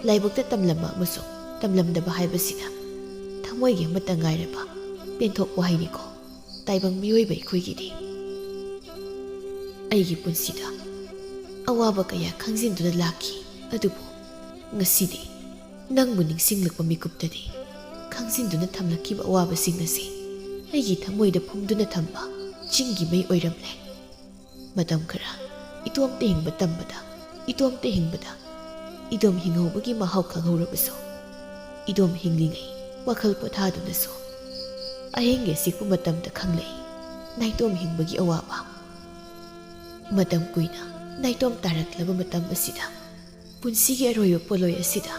ꯂꯥꯏꯕꯛꯇ ꯇꯝꯂꯝꯕ ꯑꯃꯁꯨꯡ ꯇꯝꯂꯝꯗꯕ ꯍꯥꯏꯕꯁꯤꯅ ꯊꯃꯣꯏꯒꯤ ꯑꯃꯠꯇ ꯉꯥꯏꯔꯕ ꯄꯦꯟꯊꯣꯛ ꯋꯥꯍꯩꯅꯤꯀꯣ ꯇꯥꯏꯕꯪ ꯃꯤꯑꯣꯏꯕ ꯑꯩꯈꯣꯏꯒꯤꯗꯤ꯫" ꯑꯩꯒꯤ ꯄꯨꯟꯁꯤꯗ ꯑꯋꯥꯕ ꯀꯌꯥ ꯈꯪꯖꯤꯟꯗꯨꯅ ꯂꯥꯛꯈꯤ, ꯑꯗꯨꯕꯨ ꯉꯁꯤꯗꯤ ꯅꯪꯕꯨ ꯅꯤꯡꯁꯤꯡꯂꯛꯄ ꯃꯤꯀꯨꯞꯇꯗꯤ ꯈꯪꯖꯤꯟꯗꯨꯅ ꯊꯝꯂꯛꯈꯤꯕ ꯑꯋꯥꯕꯁꯤꯡ ꯑꯁꯤ ꯑꯩꯒꯤ ꯊꯃꯣꯏꯗ ꯐꯨꯝꯗꯨꯅ ꯊꯝꯕ ꯆꯤꯡꯒꯤ ꯃꯩ ꯑꯣꯏꯔꯝꯂꯦ꯫ ꯃꯇꯝ ꯈꯔ ꯏꯇꯣꯝꯇ ꯍꯤꯡꯕ ꯇꯝꯕꯗ, ꯏꯇꯣꯝꯇ ꯍꯤꯡꯕꯗ ꯏꯗꯣꯝ ꯍꯤꯡꯍꯧꯕꯒꯤ ꯃꯍꯥꯎ ꯈꯪꯍꯧꯔꯕꯁꯨ, ꯏꯗꯣꯝ ꯍꯤꯡꯂꯤꯉꯩ ꯋꯥꯈꯜ ꯄꯣꯊꯥꯗꯨꯅꯁꯨ ꯑꯍꯤꯡꯒꯤ ꯑꯁꯤꯛꯄ ꯃꯇꯝꯗ ꯈꯪꯂꯛꯏ ꯅꯥꯏꯇꯣꯝ ꯍꯤꯡꯕꯒꯤ ꯑꯋꯥꯕ꯫ ꯃꯇꯝ ꯀꯨꯏꯅ ꯅꯥꯏꯇꯣꯝ ꯇꯥꯔꯛꯂꯕ ꯃꯇꯝ ꯑꯁꯤꯗ, ꯄꯨꯟꯁꯤꯒꯤ ꯑꯔꯣꯏꯕ ꯄꯣꯠꯂꯣꯏ ꯑꯁꯤꯗ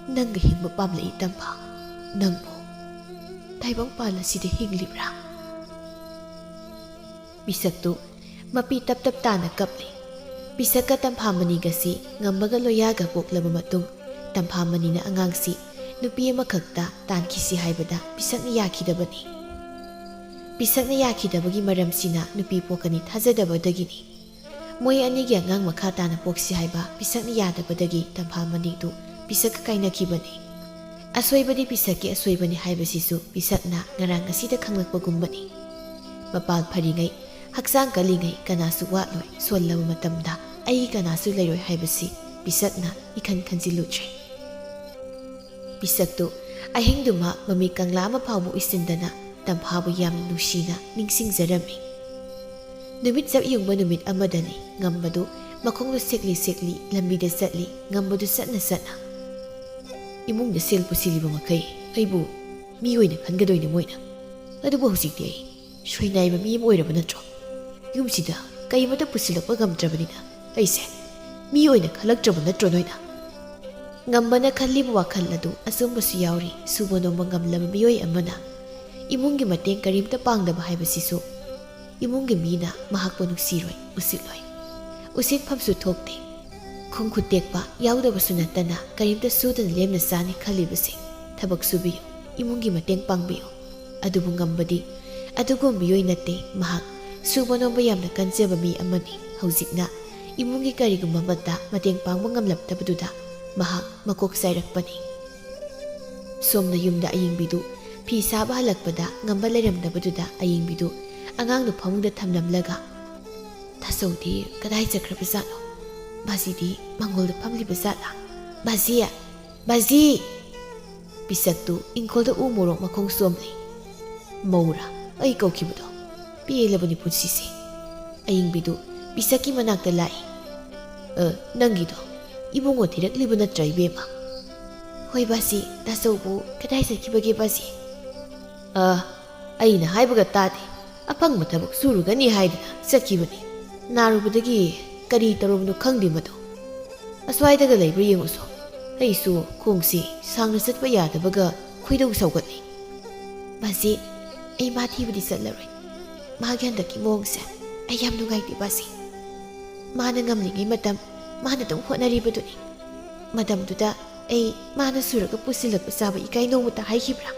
ꯅꯪꯒ ꯍꯤꯡꯕ ꯄꯥꯝꯂꯛꯏ ꯇꯝꯐꯥ꯫ ꯅꯪꯕꯨ ꯇꯥꯏꯕꯪꯄꯥꯟ ꯑꯁꯤꯗ ꯍꯤꯡꯂꯤꯕ꯭ꯔꯥ? ꯄꯤꯁꯛꯇꯨ ꯃꯄꯤ ꯇꯞ ꯇꯞ ꯇꯥꯅ ꯀꯞꯂꯤ꯫ ꯄꯤꯁꯛꯀ ꯇꯝꯐꯥꯃꯅꯤꯒꯁꯤ ꯉꯝꯕꯒ ꯂꯣꯌꯥꯒ ꯄꯣꯛꯂꯕ ꯃꯇꯨꯡ, ꯇꯝꯐꯥꯃꯅꯤꯅ ꯑꯉꯥꯡꯁꯤ ꯅꯨꯄꯤ ꯑꯃꯈꯛꯇ ꯇꯥꯟꯈꯤꯁꯤ ꯍꯥꯏꯕꯗ ꯄꯤꯁꯛꯅ ꯌꯥꯈꯤꯗꯕꯅꯤ꯫ ꯄꯤꯁꯛꯅ ꯌꯥꯈꯤꯗꯕꯒꯤ ꯃꯔꯝꯁꯤꯅ ꯅꯨꯄꯤ ꯄꯣꯛꯀꯅꯤ ꯊꯥꯖꯗꯕꯗꯒꯤꯅꯤ꯫ ꯃꯣꯏ ꯑꯅꯤꯒꯤ ꯑꯉꯥꯡ ꯃꯈꯥ ꯇꯥꯅ ꯄꯣꯛꯁꯤ ꯍꯥꯏꯕ ꯄꯤꯁꯛꯅ ꯌꯥꯗꯕꯗꯒꯤ ꯇꯝꯐꯥꯃꯅꯤꯗꯨ ꯄꯤꯁꯛꯀ ꯀꯥꯏꯅꯈꯤꯕꯅꯤ꯫ ꯑꯁꯣꯏꯕꯗꯤ ꯄꯤꯁꯛꯀꯤ ꯑꯁꯣꯏꯕꯅꯤ ꯍꯥꯏꯕꯁꯤꯁꯨ ꯄꯤꯁꯛꯅ ꯉꯔꯥꯡ ꯉꯁꯤꯗ ꯈꯪꯂꯛꯄꯒꯨꯝꯕꯅꯤ꯫ ꯃꯄꯥꯜ ꯐꯔꯤꯉꯩ, ꯍꯛꯆꯥꯡ ꯀꯜꯂꯤꯉꯩ ꯀꯅꯥꯁꯨ ꯋꯥꯠꯂꯣꯏ, ꯁꯣꯜꯂꯕ ꯃꯇꯝꯗ ꯑꯩꯒꯤ ꯀꯅꯥꯁꯨ ꯂꯩꯔꯣꯏ ꯍꯥꯏꯕꯁꯤ ꯄꯤꯁꯛꯅ ꯏꯈꯟ ꯈꯟꯖꯤꯜꯂꯨꯗ꯭ꯔꯦ꯫ ꯄꯤꯁꯛꯇꯨ ꯑꯍꯤꯡꯗꯨꯃ ꯃꯃꯤ ꯀꯪꯂꯥ ꯑꯃ ꯐꯥꯎꯕ ꯎꯏꯁꯤꯟꯗꯅ ꯇꯝꯐꯥꯕꯨ ꯌꯥꯝꯅ ꯅꯨꯡꯁꯤꯅ ꯅꯤꯡꯁꯤꯡꯖꯔꯝꯃꯤ꯫ ꯅꯨꯃꯤꯠ ꯆꯞ ꯌꯨꯡꯕ ꯅꯨꯃꯤꯠ ꯑꯃꯗꯅꯤ꯫ ꯉꯝꯕꯗꯨ ꯃꯈꯣꯡꯗꯨ ꯁꯦꯛꯂꯤ ꯁꯦꯛꯂꯤ ꯂꯝꯕꯤꯗ ꯆꯠꯂꯤ, ꯉꯝꯕꯗꯨ ꯆꯠꯅ ꯆꯠꯅ꯫ "ꯏꯃꯨꯡꯗ ꯁꯦꯜ ꯄꯨꯁꯤꯜꯂꯤꯕ ꯃꯈꯩ ꯑꯩꯕꯨ ꯃꯤ ꯑꯣꯏꯅ ꯈꯟꯒꯗꯣꯏꯅꯤ ꯃꯣꯏꯅ꯫ ꯑꯗꯨꯕꯨ ꯍꯧꯖꯤꯛꯇꯤ ꯑꯩ ꯁꯣꯏꯅꯥꯏꯕ ꯃꯤ ꯑꯃ ꯑꯣꯏꯔꯕ ꯅꯠꯇ꯭ꯔꯣ? ꯌꯨꯝꯁꯤꯗ ꯀꯔꯤꯃꯠꯇ ꯄꯨꯁꯤꯜꯂꯛꯄ ꯉꯝꯗ꯭ꯔꯕꯅꯤꯅ ꯑꯩꯁꯦ ꯃꯤ ꯑꯣꯏꯅ ꯈꯜꯂꯛꯇ꯭ꯔꯕ ꯅꯠꯇ꯭ꯔꯣ ꯅꯣꯏꯅ?" ꯉꯝꯕꯅ ꯈꯜꯂꯤꯕ ꯋꯥꯈꯜ ꯑꯗꯨ ꯑꯆꯨꯝꯕꯁꯨ ꯌꯥꯎꯔꯤ꯫ ꯁꯨꯕ ꯅꯣꯝꯕ ꯉꯝꯂꯕ ꯃꯤꯑꯣꯏ ꯑꯃꯅ ꯏꯃꯨꯡꯒꯤ ꯃꯇꯦꯡ ꯀꯔꯤꯝꯇ ꯄꯥꯡꯗꯕ ꯍꯥꯏꯕꯁꯤꯁꯨ ꯏꯃꯨꯡꯒꯤ ꯃꯤꯅ ꯃꯍꯥꯛꯄꯨ ꯅꯨꯡꯁꯤꯔꯣꯏ, ꯎꯁꯤꯠꯂꯣꯏ꯫ ꯎꯁꯤꯠꯐꯝꯁꯨ ꯊꯣꯛꯇꯦ꯫ ꯈꯣꯡ ꯈꯨꯠ ꯇꯦꯛꯄ ꯌꯥꯎꯗꯕꯁꯨ ꯅꯠꯇꯅ ꯀꯔꯤꯝꯇ ꯁꯨꯗꯅ ꯂꯦꯝꯅ ꯆꯥꯅꯤ ꯈꯜꯂꯤꯕꯁꯤꯡ ꯊꯕꯛ ꯁꯨꯕꯤꯌꯨ, ꯏꯃꯨꯡꯒꯤ ꯃꯇꯦꯡ ꯄꯥꯡꯕꯤꯌꯨ꯫ ꯑꯗꯨꯕꯨ ꯉꯝꯕꯗꯤ ꯑꯗꯨꯒꯨꯝꯕ ꯃꯤꯑꯣꯏ ꯅꯠꯇꯦ꯫ ꯃꯍꯥꯛ ꯁꯨꯕ ꯅꯣꯝꯕ ꯌꯥꯝꯅ ꯀꯟꯖꯕ ꯃꯤ ꯑꯃꯅꯤ꯫ ꯍꯧꯖꯤꯛꯅ ꯏꯃꯨꯡꯒꯤ ꯀꯔꯤꯒꯨꯝꯕ ꯑꯃꯠꯇ ꯃꯇꯦꯡ ꯄꯥꯡꯕ ꯉꯝꯂꯛꯇꯕꯗꯨꯗ ꯃꯍꯥꯛ ꯃꯀꯣꯛ ꯆꯥꯏꯔꯛꯄꯅꯤ꯫ ꯁꯣꯝꯅ ꯌꯨꯝꯗ ꯑꯌꯤꯡꯕꯤꯗꯨ ꯐꯤ ꯁꯥꯕ ꯍꯜꯂꯛꯄꯗ ꯉꯝꯕ ꯂꯩꯔꯝꯗꯕꯗꯨꯗ ꯑꯌꯤꯡꯕꯤꯗꯨ ꯑꯉꯥꯡꯗꯨ ꯐꯃꯨꯡꯗ ꯊꯝꯂꯝꯂꯒ, "ꯇꯥꯆꯧꯗꯤ ꯀꯗꯥꯏ ꯆꯠꯈ꯭ꯔꯕꯖꯥꯠꯅꯣ? ꯕꯥꯖꯤꯗꯤ ꯃꯥꯡꯒꯣꯜꯗ ꯐꯝꯂꯤꯕ ꯖꯥꯠꯂꯥ? ꯕꯥꯖꯤ! ꯕꯥꯖꯤ!" ꯄꯤꯁꯛꯇꯨ ꯏꯪꯈꯣꯜꯗ ꯎ ꯃꯣꯔꯣꯛ ꯃꯈꯣꯡ ꯁꯣꯝꯂꯤ꯫ "ꯃꯧꯔꯥ ꯑꯩ ꯀꯧꯈꯤꯕꯗꯣ? ꯄꯦꯜꯂꯕꯅꯤ ꯄꯨꯟꯁꯤꯁꯦ!" ꯑꯌꯤꯡꯕꯤꯗꯨ ꯄꯤꯁꯛꯀꯤ ꯃꯅꯥꯛꯇ ꯂꯥꯛꯏ꯫ "ꯑ, ꯅꯪꯒꯤꯗꯣ?" ꯏꯕꯨꯡꯉꯣ ꯊꯤꯔꯛꯂꯤꯕ ꯅꯠꯇ꯭ꯔꯥ, ꯏꯕꯦꯝꯃ? ꯍꯣꯏ ꯕꯥꯖꯤ, ꯇꯥꯆꯧꯕꯨ ꯀꯗꯥꯏ ꯆꯠꯈꯤꯕꯒꯦ ꯕꯥꯖꯤ? ꯑ, ꯑꯩꯅ ꯍꯥꯏꯕꯒ ꯇꯥꯗꯦ꯫ ꯑꯐꯪꯕ ꯊꯕꯛ ꯁꯨꯔꯨꯒꯅꯤ ꯍꯥꯏꯗꯨꯅ ꯆꯠꯈꯤꯕꯅꯤ꯫ ꯅꯥꯔꯨꯕꯗꯒꯤ ꯀꯔꯤ ꯇꯧꯔꯕꯅꯣ ꯈꯪꯗꯦ ꯃꯗꯨ꯫ ꯑꯁ꯭ꯋꯥꯏꯗꯒ ꯂꯩꯕ꯭ꯔꯥ ꯌꯦꯡꯉꯨꯁꯣ꯫ ꯑꯩꯁꯨ ꯈꯣꯡꯁꯤ ꯁꯥꯡꯅ ꯆꯠꯄ ꯌꯥꯗꯕꯒ ꯈꯣꯏꯗꯧ ꯁꯥꯎꯒꯠꯂꯤ꯫ ꯕꯥꯖꯤ, ꯑꯩ ꯃꯥ ꯊꯤꯕꯗꯤ ꯆꯠꯂꯔꯣꯏ꯫ ꯃꯥꯒꯤ ꯍꯟꯗꯛꯀꯤ ꯃꯑꯣꯡꯁꯦ ꯑꯩ ꯌꯥꯝ ꯅꯨꯡꯉꯥꯏꯇꯦ ꯕꯥꯖꯤ꯫ ꯃꯥꯅ ꯉꯝꯂꯤꯉꯩ ꯃꯇꯝ ꯃꯥꯅ ꯑꯗꯨꯝ ꯍꯣꯠꯅꯔꯤꯕꯗꯨꯅꯤ꯫ ꯃꯇꯝꯗꯨꯗ ꯑꯩ ꯃꯥꯅ ꯁꯨꯔꯒ ꯄꯨꯁꯤꯜꯂꯛꯄ ꯆꯥꯕ ꯏꯀꯥꯏ ꯅꯣꯡꯃꯇ ꯍꯥꯏꯈꯤꯕ꯭ꯔꯥ?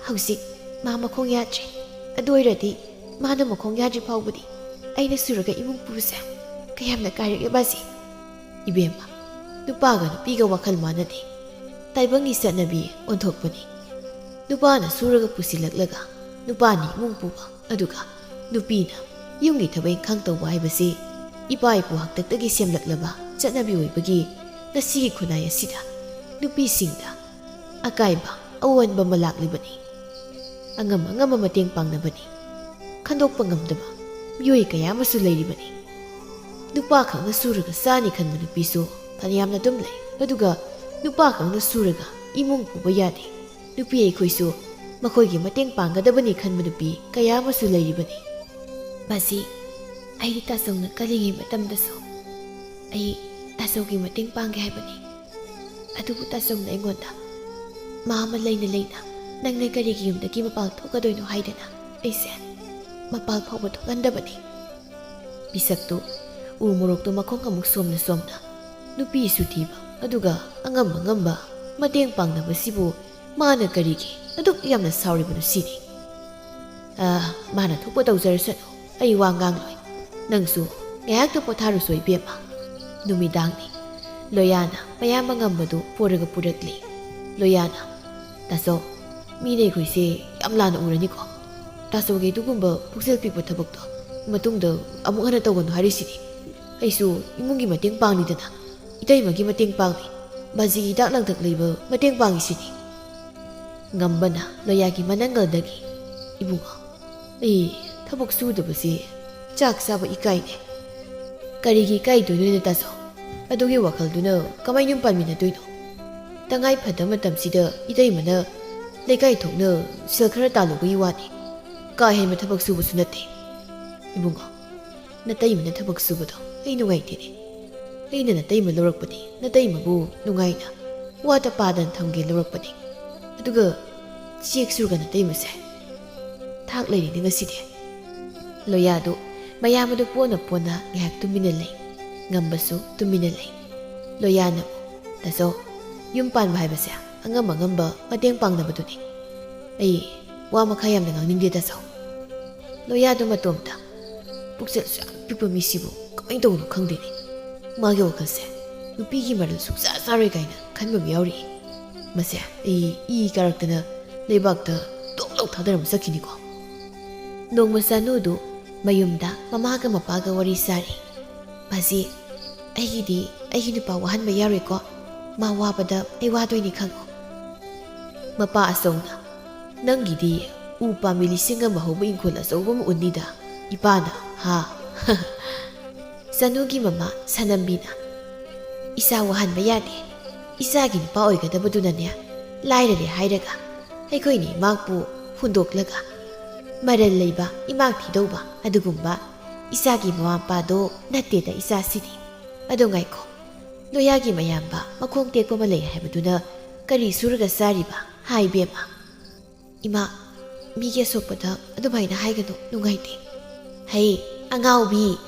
ꯍꯧꯖꯤꯛ ꯃꯥ ꯃꯈꯣꯡ ꯌꯥꯗ꯭ꯔꯦ꯫ ꯑꯗꯨ ꯑꯣꯏꯔꯗꯤ ꯃꯥꯅ ꯃꯈꯣꯡ ꯌꯥꯗ꯭ꯔꯤ ꯐꯥꯎꯕꯗꯤ ꯑꯩꯅ ꯁꯨꯔꯒ ꯏꯃꯨꯡ ꯄꯨꯕꯁꯦ ꯀꯌꯥꯝꯅ ꯀꯥꯏꯔꯒꯦ ꯕꯥꯖꯤ? ꯏꯕꯦꯝꯃ, ꯅꯨꯄꯥꯒ ꯅꯨꯄꯤꯒ ꯋꯥꯈꯜ ꯃꯥꯟꯅꯗꯦ꯫ ꯇꯥꯏꯕꯪꯒꯤ ꯆꯠꯅꯕꯤ ꯑꯣꯟꯊꯣꯛꯄꯅꯤ꯫ ꯅꯨꯄꯥꯅ ꯁꯨꯔꯒ ꯄꯨꯁꯤꯜꯂꯛꯂꯒ ꯅꯨꯄꯥꯅ ꯏꯃꯨꯡ ꯄꯨꯕ, ꯑꯗꯨꯒ ꯅꯨꯄꯤꯅ ꯌꯨꯝꯒꯤ ꯊꯕꯛ ꯏꯪꯈꯥꯡ ꯇꯧꯕ ꯍꯥꯏꯕꯁꯤ ꯏꯄꯥ ꯏꯄꯨ ꯍꯥꯛꯇꯛꯇꯒꯤ ꯁꯦꯝꯂꯛꯂꯕ ꯆꯠꯅꯕꯤ ꯑꯣꯏꯕꯒꯤ ꯉꯁꯤꯒꯤ ꯈꯨꯟꯅꯥꯏ ꯑꯁꯤꯗ ꯅꯨꯄꯤꯁꯤꯡꯗ ꯑꯀꯥꯏꯕ ꯑꯑꯣꯟꯕ ꯑꯃ ꯂꯥꯛꯂꯤꯕꯅꯤ꯫ ꯑꯉꯝ ꯑꯉꯝꯕ ꯃꯇꯦꯡ ꯄꯥꯡꯅꯕꯅꯤ꯫ ꯈꯟꯗꯣꯛꯄ ꯉꯝꯗꯕ ꯃꯤꯑꯣꯏ ꯀꯌꯥ ꯑꯃꯁꯨ ꯂꯩꯔꯤꯕꯅꯤ꯫ ꯅꯨꯄꯥ ꯈꯛꯅ ꯁꯨꯔꯒ ꯆꯥꯅꯤ ꯈꯟꯕ ꯅꯨꯄꯤꯁꯨ ꯐꯅꯌꯥꯝꯅ ꯑꯗꯨꯝ ꯂꯩ꯫ ꯑꯗꯨꯒ ꯅꯨꯄꯥ ꯈꯛꯅ ꯁꯨꯔꯒ ꯏꯃꯨꯡ ꯄꯨꯕ ꯌꯥꯗꯦ꯫ ꯅꯨꯄꯤ ꯑꯩꯈꯣꯏꯁꯨ ꯃꯈꯣꯏꯒꯤ ꯃꯇꯦꯡ ꯄꯥꯡꯒꯗꯕꯅꯤ ꯈꯟꯕ ꯅꯨꯄꯤ ꯀꯌꯥ ꯑꯃꯁꯨ ꯂꯩꯔꯤꯕꯅꯤ꯫ ꯕꯥꯖꯤ, ꯑꯩꯗꯤ ꯇꯥꯆꯧꯅ ꯀꯜꯂꯤꯉꯩ ꯃꯇꯝꯗꯁꯨ ꯑꯩ ꯇꯥꯆꯧꯒꯤ ꯃꯇꯦꯡ ꯄꯥꯡꯒꯦ ꯍꯥꯏꯕꯅꯤ꯫ ꯑꯗꯨꯕꯨ ꯇꯥꯆꯧꯅ ꯑꯩꯉꯣꯟꯗ ꯃꯥ ꯑꯃ ꯂꯩꯅ ꯂꯩꯅ ꯅꯪꯅ ꯀꯔꯤꯒꯤ ꯌꯨꯝꯗꯒꯤ ꯃꯄꯥꯜ ꯊꯣꯛꯀꯗꯣꯏꯅꯣ ꯍꯥꯏꯗꯅ ꯑꯩꯁꯦ ꯃꯄꯥꯜ ꯐꯥꯎꯕ ꯊꯣꯛꯍꯟꯗꯕꯅꯤ꯫ ꯃꯤꯁꯛꯇꯨ ꯎ ꯃꯣꯔꯣꯛꯇꯨ ꯃꯈꯣꯡ ꯑꯃꯨꯛ ꯁꯣꯝꯅ ꯁꯣꯝꯅ ꯅꯨꯄꯤꯁꯨ ꯊꯤꯕ, ꯑꯗꯨꯒ ꯑꯉꯝ ꯑꯉꯝꯕ ꯃꯇꯦꯡ ꯄꯥꯡꯅꯕꯁꯤꯕꯨ ꯃꯥꯅ ꯀꯔꯤꯒꯤ ꯑꯗꯨꯛ ꯌꯥꯝꯅ ꯁꯥꯎꯔꯤꯕꯅꯣ ꯁꯤꯅꯤ꯫ ꯑ, ꯃꯥꯅ ꯊꯣꯛꯄ ꯇꯧꯖꯔꯁꯅꯨ, ꯑꯩ ꯋꯥ ꯉꯥꯡꯂꯣꯏ꯫ ꯅꯪꯁꯨ ꯉꯥꯏꯍꯥꯛꯇ ꯄꯣꯊꯥꯔꯨꯁꯣ ꯏꯕꯦꯝꯃ꯫ ꯅꯨꯃꯤꯗꯥꯡꯅꯤ꯫ ꯂꯣꯌꯥꯅ ꯃꯌꯥꯝꯕ ꯉꯝꯕꯗꯨ ꯄꯣꯔꯒ ꯄꯨꯔꯛꯂꯤ꯫ ꯂꯣꯌꯥꯅ, "ꯇꯥꯆꯧ, ꯃꯤꯅ ꯑꯩꯈꯣꯏꯁꯦ ꯌꯥꯝ ꯂꯥꯟꯅ ꯎꯔꯅꯤꯀꯣ꯫ ꯇꯥꯆꯧꯒꯤ ꯑꯗꯨꯒꯨꯝꯕ ꯄꯨꯛꯆꯦꯜ ꯄꯤꯛꯄ ꯊꯕꯛꯇꯣ ꯃꯇꯨꯡꯗ ꯑꯃꯨꯛ ꯍꯟꯅ ꯇꯧꯒꯅꯨ ꯍꯥꯏꯔꯤꯁꯤꯅꯤ꯫ ꯑꯩꯁꯨ ꯏꯃꯨꯡꯒꯤ ꯃꯇꯦꯡ ꯄꯥꯡꯂꯤꯗꯅ, ꯏꯇꯩꯃꯒꯤ ꯃꯇꯦꯡ ꯄꯥꯡꯂꯤ, ꯕꯥꯖꯤꯒꯤ ꯍꯤꯗꯥꯛ ꯂꯥꯡꯊꯛ ꯂꯩꯕ ꯃꯇꯦꯡ ꯄꯥꯡꯂꯤꯁꯤꯅꯤ꯫" ꯉꯝꯕꯅ ꯂꯣꯌꯥꯒꯤ ꯃꯅꯪꯒꯜꯗꯒꯤ, "ꯏꯕꯨꯡꯉꯣ, ꯑꯩ ꯊꯕꯛ ꯁꯨꯗꯕꯁꯤ ꯆꯥꯛ ꯆꯥꯕ ꯏꯀꯥꯏꯅꯦ꯫" "ꯀꯔꯤꯒꯤ ꯏꯀꯥꯏꯗꯣꯏꯅꯣꯅꯦ ꯇꯥꯆꯧ? ꯑꯗꯨꯒꯤ ꯋꯥꯈꯜꯗꯨꯅ ꯀꯃꯥꯏꯅ ꯌꯨꯝ ꯄꯥꯟꯃꯤꯟꯅꯗꯣꯏꯅꯣ? ꯇꯉꯥꯏ ꯐꯗꯕ ꯃꯇꯝꯁꯤꯗ ꯏꯇꯩꯃꯅ ꯂꯩꯀꯥꯏ ꯊꯣꯛꯅ ꯁꯦꯜ ꯈꯔ ꯇꯥꯜꯂꯨꯕꯒꯤ ꯋꯥꯅꯤ꯫ ꯀꯥ ꯍꯦꯟꯕ ꯊꯕꯛ ꯁꯨꯕꯁꯨ ꯅꯠꯇꯦ꯫ ꯏꯕꯨꯡꯉꯣ, ꯅꯇꯩꯃꯅ ꯊꯕꯛ ꯁꯨꯕꯗꯣ ꯑꯩ ꯅꯨꯡꯉꯥꯏꯇꯦꯅꯦ꯫ ꯑꯩꯅ ꯅꯇꯩꯃ ꯂꯧꯔꯛꯄꯗꯤ ꯅꯇꯩꯃꯕꯨ ꯅꯨꯡꯉꯥꯏꯅ ꯋꯥꯇ ꯄꯥꯗꯅ ꯊꯝꯒꯦ ꯂꯧꯔꯛꯄꯅꯤ꯫ ꯑꯗꯨꯒ ꯆꯦꯛ ꯁꯨꯔꯒ ꯅꯇꯩꯃꯁꯦ ꯊꯥꯛ ꯂꯩꯔꯤꯅꯦ ꯉꯁꯤꯗꯤ꯫ ꯂꯣꯌꯥꯗꯨ ꯃꯌꯥꯝ ꯑꯗꯨ ꯄꯣꯟꯅ ꯄꯣꯟꯅ ꯉꯥꯏꯍꯥꯛ ꯇꯨꯃꯤꯟꯅ ꯂꯩ꯫ ꯉꯝꯕꯁꯨ ꯇꯨꯃꯤꯟꯅ ꯂꯩ꯫ ꯂꯣꯌꯥꯅ, "ꯇꯥꯆꯧ, ꯌꯨꯝ ꯄꯥꯟꯕ ꯍꯥꯏꯕꯁꯦ ꯑꯉꯝ ꯑꯉꯝꯕ ꯃꯇꯦꯡ ꯄꯥꯡꯅꯕꯗꯨꯅꯤ꯫ ꯑꯩ ꯋꯥ ꯃꯈꯥ ꯌꯥꯝꯅ ꯉꯥꯡꯅꯤꯡꯗꯦ ꯇꯥꯆꯧ꯫" ꯂꯣꯌꯥꯗꯨ ꯃꯇꯣꯝꯇ, "ꯄꯨꯛꯆꯦꯜꯁꯨ ꯌꯥꯝ ꯄꯤꯛꯄ ꯃꯤꯁꯤꯕꯨ ꯀꯃꯥꯏꯅ ꯇꯧꯕꯅꯣ ꯈꯪꯗꯦꯅꯦ꯫ ꯃꯥꯒꯤ ꯋꯥꯈꯜꯁꯦ ꯅꯨꯄꯤꯒꯤ ꯃꯔꯜ ꯁꯨꯡꯆꯥ ꯆꯥꯔꯣꯏ ꯀꯥꯏꯅ ꯈꯟꯕ ꯑꯃ ꯌꯥꯎꯔꯤꯌꯦ꯫ ꯃꯁꯦ ꯑꯩ ꯏ ꯀꯥꯔꯛꯇꯅ ꯂꯩꯕꯥꯛꯇ ꯇꯣꯛ ꯂꯧ ꯊꯥꯗꯔꯝꯃ ꯆꯠꯈꯤꯅꯤꯀꯣ꯫" ꯅꯣꯡꯃ ꯆꯥꯅꯨꯗꯨ ꯃꯌꯨꯝꯗ ꯃꯃꯥꯒ ꯃꯄꯥꯒ ꯋꯥꯔꯤ ꯁꯥꯔꯤ꯫ "ꯃꯁꯤ ꯑꯩꯒꯤꯗꯤ ꯑꯩꯒꯤ ꯅꯨꯄꯥ ꯋꯥꯍꯟꯕ ꯌꯥꯔꯣꯏꯀꯣ꯫ ꯃꯥ ꯋꯥꯕꯗ ꯑꯩ ꯋꯥꯗꯣꯏꯅꯤ ꯈꯪꯉꯨ꯫" ꯃꯄꯥ ꯑꯆꯧꯅ, "ꯅꯪꯒꯤꯗꯤ ꯎ ꯄꯥꯝꯕꯤ ꯂꯤꯁꯤꯡ ꯑꯃ ꯍꯧꯕ ꯏꯪꯈꯣꯜ ꯑꯆꯧꯕ ꯑꯃ ꯎꯅꯤꯗ ꯏꯄꯥꯅ, ꯍꯥ?" ꯆꯅꯨꯒꯤ ꯃꯃꯥ ꯁꯅꯝꯕꯤꯅ, "ꯏꯆꯥ ꯋꯥꯍꯟꯕ ꯌꯥꯗꯦ꯫ ꯏꯆꯥꯒꯤ ꯅꯨꯄꯥ ꯑꯣꯏꯒꯗꯕꯗꯨꯅꯅꯦ ꯂꯥꯏꯔꯔꯦ ꯍꯥꯏꯔꯒ ꯑꯩꯈꯣꯏꯅ ꯏꯃꯥꯛꯄꯨ ꯍꯨꯟꯗꯣꯛꯂꯒ ꯃꯔꯜ ꯂꯩꯕ ꯏꯃꯥꯛ ꯊꯤꯗꯧꯕ ꯑꯗꯨꯒꯨꯝꯕ ꯏꯆꯥꯒꯤ ꯃꯃꯥ ꯃꯄꯥꯗꯣ ꯅꯠꯇꯦꯗ ꯏꯆꯥꯁꯤꯗꯤ꯫ ꯑꯗꯣ ꯉꯥꯏꯈꯣ, ꯂꯣꯌꯥꯒꯤ ꯃꯌꯥꯝꯕ ꯃꯈꯣꯡ ꯇꯦꯛꯄ ꯑꯃ ꯂꯩ ꯍꯥꯏꯕꯗꯨꯅ ꯀꯔꯤ ꯁꯨꯔꯒ ꯆꯥꯔꯤꯕ? ꯍꯥꯏ ꯏꯕꯦꯝꯃ꯫" "ꯏꯃꯥ, ꯃꯤꯒꯤ ꯑꯁꯣꯛꯄꯗ ꯑꯗꯨꯃꯥꯏꯅ ꯍꯥꯏꯒꯅꯨ, ꯅꯨꯡꯉꯥꯏꯇꯦ꯫" "ꯍꯩ, ꯑꯉꯥꯎꯕꯤ,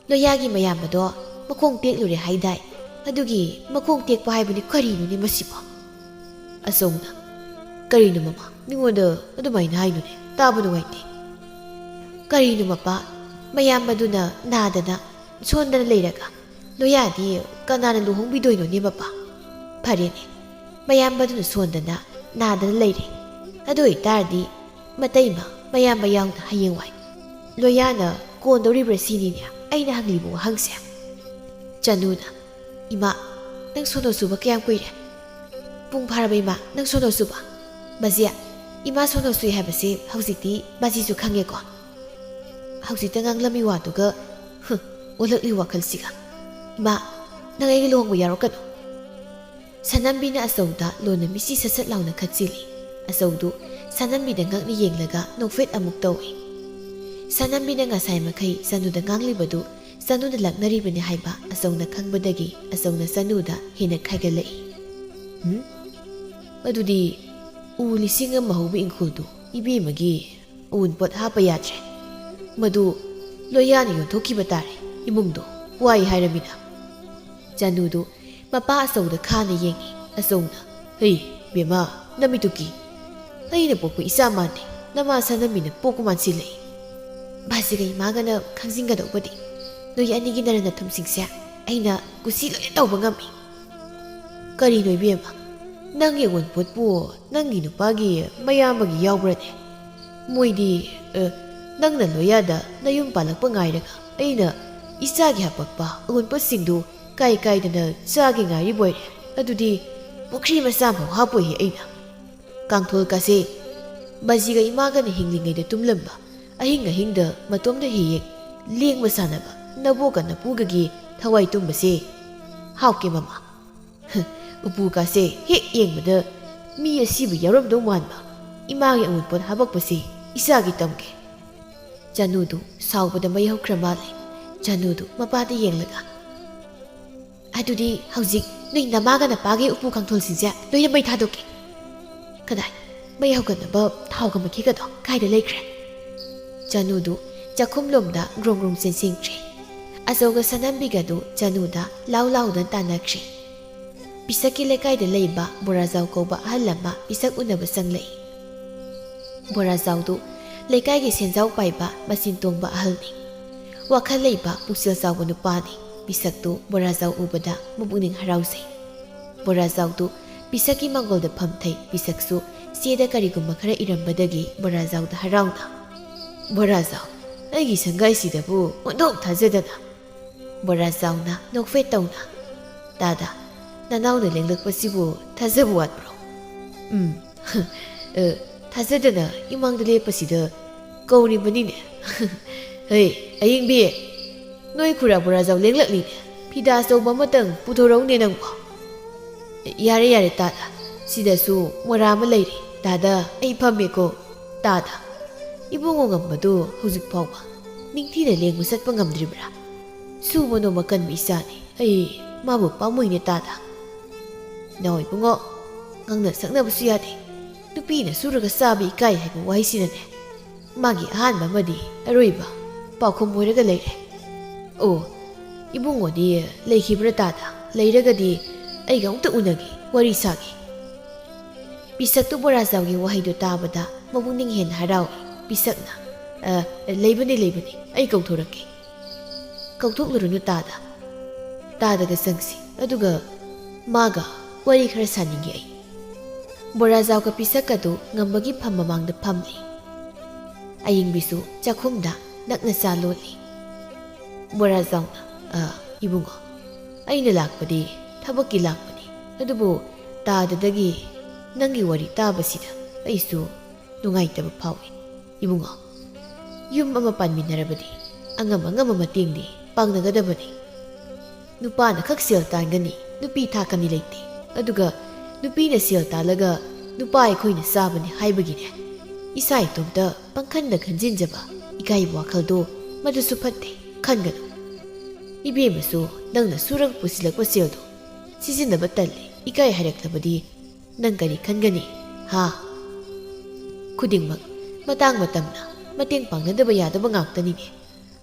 ꯂꯣꯌꯥꯒꯤ ꯃꯌꯥꯝꯕꯗꯣ ꯃꯈꯣꯡ ꯇꯦꯛꯂꯨꯔꯦ ꯍꯥꯏꯗꯥꯏ? ꯑꯗꯨꯒꯤ ꯃꯈꯣꯡ ꯇꯦꯛꯄ ꯍꯥꯏꯕꯅꯤ ꯀꯔꯤꯅꯣꯅꯦ ꯃꯁꯤꯕꯣ?" ꯑꯆꯧꯅ, "ꯀꯔꯤꯅꯣ ꯃꯃꯥ, ꯃꯤꯉꯣꯟꯗ ꯑꯗꯨꯃꯥꯏꯅ ꯍꯥꯏꯅꯨꯅꯦ, ꯇꯥꯕ ꯅꯨꯡꯉꯥꯏꯇꯦ꯫" "ꯀꯔꯤꯅꯣ ꯃꯄꯥ, ꯃꯌꯥꯝꯕꯗꯨꯅ ꯅꯥꯗꯅ ꯁꯣꯟꯗꯅ ꯂꯩꯔꯒ ꯂꯣꯌꯥꯗꯤ ꯀꯅꯥꯅ ꯂꯨꯍꯣꯡꯕꯤꯗꯣꯏꯅꯣꯅꯦ ꯃꯄꯥ? ꯐꯔꯦꯅꯦ, ꯃꯌꯥꯝꯕꯗꯨꯅ ꯁꯣꯟꯗꯅ ꯅꯥꯗꯅ ꯂꯩꯔꯦ꯫ ꯑꯗꯨ ꯑꯣꯏꯇꯥꯔꯗꯤ ꯃꯇꯩꯃ ꯃꯌꯥꯝꯕ ꯌꯥꯎꯅ ꯍꯌꯦꯡꯋꯥꯏ ꯂꯣꯌꯥꯅ ꯀꯣꯟꯗꯧꯔꯤꯕ꯭ꯔꯥ ꯁꯤꯅꯤꯅꯦ ꯑꯩꯅ ꯍꯪꯂꯤꯕ ꯋꯥꯍꯪꯁꯦ꯫" ꯆꯅꯨꯅ, "ꯏꯃꯥ, ꯅꯪ ꯁꯣꯅꯣ ꯆꯨꯕ ꯀꯌꯥꯝ ꯀꯨꯏꯔꯦ? ꯄꯨꯡ ꯐꯥꯔꯕ ꯏꯃꯥ, ꯅꯪ ꯁꯣꯅꯣ ꯆꯨꯕ?" "ꯕꯥꯖꯤ, ꯏꯃꯥ ꯁꯣꯅꯣ ꯆꯨꯏ ꯍꯥꯏꯕꯁꯤ ꯍꯧꯖꯤꯛꯇꯤ ꯕꯥꯖꯤꯁꯨ ꯈꯪꯉꯦꯀꯣ?" ꯍꯧꯖꯤꯛꯇ ꯉꯥꯡꯂꯝꯃꯤ ꯋꯥꯗꯨꯒ, ꯍꯨꯝ, ꯑꯣꯜꯂꯛꯂꯤ ꯋꯥꯈꯜꯁꯤꯒ꯫ "ꯏꯃꯥ, "ꯅꯪ ꯑꯩꯒꯤ ꯂꯨꯍꯣꯡꯕ ꯌꯥꯎꯔꯛꯀꯅꯨ"꯫ ꯁꯅꯝꯕꯤꯅ ꯑꯆꯧꯗ ꯂꯣꯟꯅ ꯃꯤꯠꯁꯤ ꯁꯠ ꯁꯠ ꯂꯥꯎꯅ ꯈꯠꯆꯤꯜꯂꯤ꯫ ꯑꯆꯧꯗꯨ ꯁꯅꯝꯕꯤꯗ ꯉꯛꯅ ꯌꯦꯡꯂꯒ ꯅꯣꯛꯐꯦꯠ ꯑꯃꯨꯛ ꯇꯧꯏ꯫ ꯁꯅꯝꯕꯤꯅ ꯉꯁꯥꯏ ꯃꯈꯩ ꯆꯅꯨꯗ ꯉꯥꯡꯂꯤꯕꯗꯨ ꯆꯅꯨꯅ ꯂꯛꯅꯔꯤꯕꯅꯤ ꯍꯥꯏꯕ ꯑꯆꯧꯅ ꯈꯪꯕꯗꯒꯤ ꯑꯆꯧꯅ ꯆꯅꯨꯗ ꯍꯦꯟꯅ ꯈꯥꯏꯒꯠꯂꯛꯏ꯫ "ꯍꯨꯝ? ꯑꯗꯨꯗꯤ ꯎ ꯂꯤꯁꯤꯡ ꯑꯃ ꯍꯧꯕ ꯏꯪꯈꯣꯜꯗꯨ ꯏꯕꯦꯝꯃꯒꯤ ꯑꯎꯟꯄꯣꯠ ꯍꯥꯞꯄ ꯌꯥꯗ꯭ꯔꯦ꯫ ꯃꯗꯨ ꯂꯣꯌꯥꯅ ꯌꯣꯟꯊꯣꯛꯈꯤꯕ ꯇꯥꯔꯦ, ꯏꯃꯨꯡꯗꯣ ꯋꯥꯏ ꯍꯥꯏꯔꯃꯤꯅ"꯫ ꯆꯅꯨꯗꯨ ꯃꯄꯥ ꯑꯆꯧꯗ ꯈꯥꯅ ꯌꯦꯡꯉꯤ꯫ ꯑꯆꯧꯅ, "ꯍꯩ, ꯕꯦꯝꯃ, ꯅꯃꯤꯠꯇꯨ ꯀꯤ꯫ ꯑꯩꯅ ꯄꯣꯛꯄ ꯏꯆꯥ ꯃꯥꯟꯗꯦ, ꯅꯃꯥ ꯁꯅꯝꯕꯤꯅ ꯄꯣꯛꯄ ꯃꯥꯟꯁꯤꯜꯂꯛꯏ"꯫ "ꯕꯥꯖꯤꯒ ꯏꯃꯥꯒꯅ ꯈꯪꯖꯤꯟꯒꯗꯧꯕꯗꯤ ꯅꯣꯏ ꯑꯅꯤꯒꯤ ꯅꯔꯟ ꯅꯊꯨꯝꯁꯤꯡꯁꯦ ꯑꯩꯅ ꯀꯨꯁꯤ ꯂꯣꯏꯅ ꯇꯧꯕ ꯉꯝꯃꯤ"꯫ "ꯀꯔꯤꯅꯣ ꯏꯕꯦꯝꯃ, ꯅꯪꯒꯤ ꯑꯑꯣꯟꯄꯣꯠꯄꯨ ꯅꯪꯒꯤ ꯅꯨꯄꯥꯒꯤ ꯃꯌꯥꯝꯕꯒꯤ ꯌꯥꯎꯕ꯭ꯔꯅꯦ? ꯃꯣꯏꯗꯤ, ꯑ, ꯅꯪꯅ ꯂꯣꯌꯥꯗ ꯅꯌꯨꯝ ꯄꯥꯜꯂꯛꯄ ꯉꯥꯏꯔꯒ ꯑꯩꯅ ꯏꯆꯥꯒꯤ ꯍꯥꯄꯛꯄ ꯑꯑꯣꯟꯄꯣꯠꯁꯤꯡꯗꯨ ꯀꯥꯏ ꯀꯥꯏꯗꯅ ꯆꯥꯒꯦ ꯉꯥꯏꯔꯤꯕꯣꯏꯔꯦ꯫ ꯑꯗꯨꯗꯤ ꯄꯨꯈ꯭ꯔꯤ ꯃꯆꯥ ꯑꯃꯐꯥꯎ ꯍꯥꯞꯄꯣꯏꯍꯦ ꯑꯩꯅ꯫ ꯀꯥꯡꯊꯣꯜ ꯀꯥꯁꯦ, ꯕꯥꯖꯤꯒ ꯏꯃꯥꯒꯅ ꯍꯤꯡꯂꯤꯉꯩꯗ ꯇꯨꯝꯂꯝꯕ, ꯑꯍꯤꯡ ꯑꯍꯤꯡꯗ ꯃꯇꯣꯝꯗ ꯍꯦꯛ ꯍꯦꯛ ꯂꯦꯡꯕ ꯁꯥꯟꯅꯕ ꯅꯕꯣꯛꯀ ꯅꯄꯨꯒꯒꯤ ꯊꯋꯥꯏ ꯇꯨꯝꯕꯁꯦ ꯍꯥꯎꯀꯦ ꯃꯃꯥ"꯫ "ꯎꯄꯨ ꯀꯥꯁꯦ ꯍꯦꯛ ꯌꯦꯡꯕꯗ ꯃꯤ ꯑꯁꯤꯕ ꯌꯥꯎꯔꯝꯗꯧ ꯃꯥꯟꯕ, ꯏꯃꯥꯒꯤ ꯑꯑꯣꯟꯄꯣꯠ ꯍꯥꯄꯛꯄꯁꯦ ꯏꯆꯥꯒꯤ ꯇꯝꯒꯦ"꯫ ꯆꯅꯨꯗꯨ ꯁꯥꯎꯕꯗ ꯃꯩ ꯍꯧꯈ꯭ꯔ ꯃꯥꯜꯂꯦ꯫ ꯆꯅꯨꯗꯨ ꯃꯄꯥꯗ ꯌꯦꯡꯂꯒ, "ꯑꯗꯨꯗꯤ ꯍꯧꯖꯤꯛ ꯅꯣꯏ ꯅꯃꯥꯒ ꯅꯄꯥꯒꯤ ꯎꯄꯨ ꯀꯥꯡꯊꯣꯜꯁꯤꯡꯁꯦ ꯂꯣꯏꯅ ꯃꯩ ꯊꯥꯗꯣꯛꯀꯦ"꯫ "ꯀꯗꯥꯏ? ꯃꯩ ꯍꯧꯒꯠꯅꯕ ꯊꯥꯎꯒ ꯃꯩꯈꯦꯠꯀꯗꯣ ꯀꯥꯏꯗ ꯂꯩꯈ꯭ꯔꯦ?" ꯆꯅꯨꯗꯨ ꯆꯥꯛꯈꯨꯝꯂꯣꯝꯗ ꯒ꯭ꯔꯣꯡ ꯒ꯭ꯔꯣꯡ ꯆꯦꯟꯁꯤꯟꯈ꯭ꯔꯦ꯫ ꯑꯆꯧꯒ ꯁꯅꯝꯕꯤꯒꯗꯨ ꯆꯅꯨꯗ ꯂꯥꯎ ꯂꯥꯎꯗꯅ ꯇꯥꯟꯅꯈ꯭ꯔꯦ꯫ ꯄꯤꯁꯛꯀꯤ ꯂꯩꯀꯥꯏꯗ ꯂꯩꯕ ꯕꯣꯔꯥꯖꯥꯎ ꯀꯧꯕ ꯑꯍꯜ ꯑꯃ ꯄꯤꯁꯛ ꯎꯅꯕ ꯆꯪꯂꯛꯏ꯫ ꯕꯣꯔꯥꯖꯥꯎꯗꯨ ꯂꯩꯀꯥꯏꯒꯤ ꯁꯦꯟꯖꯥꯎ ꯄꯥꯏꯕ, ꯃꯆꯤꯟ ꯇꯣꯡꯕ ꯑꯍꯜꯅꯤ꯫ ꯋꯥꯈꯜ ꯂꯩꯕ, ꯄꯨꯛꯆꯦꯜ ꯆꯥꯎꯕ ꯅꯨꯄꯥꯅꯤ꯫ ꯄꯤꯁꯛꯇꯨ ꯕꯣꯔꯥꯖꯥꯎ ꯎꯕꯗ ꯃꯄꯨꯛꯅꯤꯡ ꯍꯔꯥꯎꯖꯩ꯫ ꯕꯣꯔꯥꯖꯥꯎꯗꯨ ꯄꯤꯁꯛꯀꯤ ꯃꯥꯡꯒꯣꯜꯗ ꯐꯝꯊꯩ꯫ ꯄꯤꯁꯛꯁꯨ ꯆꯦꯗ ꯀꯔꯤꯒꯨꯝꯕ ꯈꯔ ꯏꯔꯝꯕꯗꯒꯤ ꯕꯣꯔꯥꯖꯥꯎꯗ ꯍꯔꯥꯎꯅ, "ꯕꯣꯔꯥꯖꯥꯎ, ꯑꯩꯒꯤ ꯁꯪꯒꯥꯏꯁꯤꯗꯕꯨ ꯑꯣꯟꯊꯣꯛ ꯊꯥꯖꯗꯅ"꯫ ꯕꯣꯔꯥꯖꯥꯎꯅ ꯅꯣꯛꯐꯦꯠ ꯇꯧꯅ, "ꯇꯥꯗ, ꯅꯅꯥꯎꯅ ꯂꯦꯡꯂꯛꯄꯁꯤꯕꯨ ꯊꯥꯖꯕ ꯋꯥꯠꯄ꯭ꯔꯣ?" "ꯎꯝ, ꯑ, ꯊꯥꯖꯗꯅ ꯏꯃꯥꯡꯗ ꯂꯦꯞꯄꯁꯤꯗ ꯀꯧꯔꯤꯕꯅꯤꯅꯦ꯫ ꯍꯩ, ꯑꯌꯤꯡꯕꯤ, ꯅꯣꯏ ꯈꯨꯔꯥ ꯕꯣꯔꯥꯖꯥꯎ ꯂꯦꯡꯂꯛꯂꯤꯅꯦ꯫ ꯐꯤ ꯍꯤꯗꯥ ꯑꯆꯧꯕ ꯑꯃꯇꯪ ꯄꯨꯊꯣꯔꯛꯎꯅꯦ ꯅꯪꯕꯣ꯫ ꯌꯥꯔꯦ, ꯌꯥꯔꯦ, ꯇꯥꯗ꯫ ꯁꯤꯗꯁꯨ ꯃꯣꯔꯥ ꯑꯃ ꯂꯩꯔꯦ꯫ ꯇꯥꯗ, ꯑꯩ ꯐꯝꯃꯦꯀꯣ꯫ ꯇꯥꯗ, ꯏꯕꯨꯡꯉꯣ ꯉꯝꯕꯗꯨ ꯍꯧꯖꯤꯛ ꯐꯥꯎꯕ ꯅꯤꯡꯊꯤꯅ ꯂꯦꯡꯕ ꯆꯠꯄ ꯉꯝꯗ꯭ꯔꯤꯕ꯭ꯔꯥ? ꯁꯨꯕ ꯅꯣꯝꯕ ꯀꯟꯕ ꯏꯆꯥꯅꯤ꯫ ꯑꯩ ꯃꯥꯕꯨ ꯄꯥꯝꯃꯨꯏꯅꯦ ꯇꯥꯗ꯫ ꯅꯥꯎ ꯏꯕꯨꯡꯉꯣ, ꯉꯥꯡꯅ ꯁꯛꯅꯕꯁꯨ ꯌꯥꯗꯦ꯫ ꯅꯨꯄꯤꯅ ꯁꯨꯔꯒ ꯆꯥꯕ ꯏꯀꯥꯏ ꯍꯥꯏꯕ ꯋꯥꯍꯩꯁꯤꯅꯅꯦ, ꯃꯥꯒꯤ ꯑꯍꯥꯟꯕ ꯑꯃꯗꯤ ꯑꯔꯣꯏꯕ ꯄꯥꯎꯈꯨꯝ ꯑꯣꯏꯔꯒ ꯂꯩꯔꯦ꯫ ꯑꯣ, ꯏꯕꯨꯡꯉꯣꯗꯤ ꯂꯩꯈꯤꯕ꯭ꯔꯥ ꯇꯥꯗ? ꯂꯩꯔꯒꯗꯤ ꯑꯩꯒ ꯑꯃꯨꯛꯇ ꯎꯅꯒꯦ, ꯋꯥꯔꯤ ꯁꯥꯒꯦ꯫ ꯄꯤꯁꯛꯇꯨ ꯕꯣꯔꯥꯖꯥꯎꯒꯤ ꯋꯥꯍꯩꯗꯨ ꯇꯥꯕꯗ ꯃꯄꯨꯛꯅꯤꯡ ꯍꯦꯟꯅ ꯍꯔꯥꯎꯏ꯫ ꯄꯤꯁꯛꯅ, "ꯑ, ꯂꯩꯕꯅꯤ, ꯂꯩꯕꯅꯤ, ꯑꯩ ꯀꯧꯊꯣꯔꯛꯀꯦ"꯫ "ꯀꯧꯊꯣꯛꯂꯨꯔꯅꯨ ꯇꯥꯗ꯫ ꯇꯥꯗꯒ ꯆꯪꯁꯤ, ꯑꯗꯨꯒ ꯃꯥꯒ ꯋꯥꯔꯤ ꯈꯔ ꯁꯥꯅꯤꯡꯉꯤ ꯑꯩ"꯫ ꯕꯣꯔꯥꯖꯥꯎꯒ ꯄꯤꯁꯛꯀꯗꯨ ꯉꯝꯕꯒꯤ ꯐꯝ ꯃꯃꯥꯡꯗ ꯐꯝꯂꯤ꯫ ꯑꯌꯤꯡꯕꯤꯁꯨ ꯆꯥꯛꯈꯨꯝꯗ ꯅꯛꯅ ꯆꯥ ꯂꯣꯜꯂꯤ꯫ ꯕꯣꯔꯥꯖꯥꯎꯅ, "ꯑ, ꯏꯕꯨꯡꯉꯣ, ꯑꯩꯅ ꯂꯥꯛꯄꯗꯤ ꯊꯕꯛꯀꯤ ꯂꯥꯛꯄꯅꯤ, ꯑꯗꯨꯕꯨ ꯇꯥꯗꯗꯒꯤ ꯅꯪꯒꯤ ꯋꯥꯔꯤ ꯇꯥꯕꯁꯤꯗ ꯑꯩꯁꯨ ꯅꯨꯡꯉꯥꯏꯇꯕ ꯐꯥꯎꯏ꯫ ꯏꯕꯨꯡꯉꯣ, ꯌꯨꯝ ꯑꯃ ꯄꯥꯟꯃꯤꯟꯅꯔꯕꯗꯤ ꯑꯉꯝ ꯑꯉꯝꯕ ꯃꯇꯦꯡꯗꯤ ꯄꯥꯡꯅꯒꯗꯕꯅꯤ꯫ ꯅꯨꯄꯥꯅ ꯈꯛ ꯁꯦꯜ ꯇꯥꯟꯒꯅꯤ, ꯅꯨꯄꯤ ꯊꯥꯛꯀꯅꯤ ꯂꯩꯇꯦ꯫ ꯑꯗꯨꯒ ꯅꯨꯄꯤꯅ ꯁꯦꯜ ꯇꯥꯜꯂꯒ ꯅꯨꯄꯥ ꯑꯩꯈꯣꯏꯅ ꯆꯥꯕꯅꯤ ꯍꯥꯏꯕꯒꯤꯅꯦ, ꯏꯁꯥ ꯏꯇꯣꯝꯇ ꯄꯪꯈꯟꯗ ꯈꯟꯖꯤꯟꯖꯕ ꯏꯀꯥꯏꯕ ꯋꯥꯈꯜꯗꯣ, ꯃꯗꯨꯁꯨ ꯐꯠꯇꯦ, ꯈꯟꯒꯅꯨ꯫ ꯏꯕꯦꯝꯃꯁꯨ ꯅꯪꯅ ꯁꯨꯔꯒ ꯄꯨꯁꯤꯜꯂꯛꯄ ꯁꯦꯜꯗꯣ ꯁꯤꯖꯤꯟꯅꯕ ꯇꯜꯂꯦ, ꯏꯀꯥꯏ ꯍꯥꯏꯔꯛꯂꯕꯗꯤ ꯅꯪ ꯀꯔꯤ ꯈꯟꯒꯅꯤ? ꯍꯥ? ꯈꯨꯗꯤꯡꯃꯛ ꯃꯇꯥꯡ ꯃꯇꯝꯅ ꯃꯇꯦꯡ ꯄꯥꯡꯅꯗꯕ ꯌꯥꯗꯕ ꯉꯥꯛꯇꯅꯤꯅꯦ꯫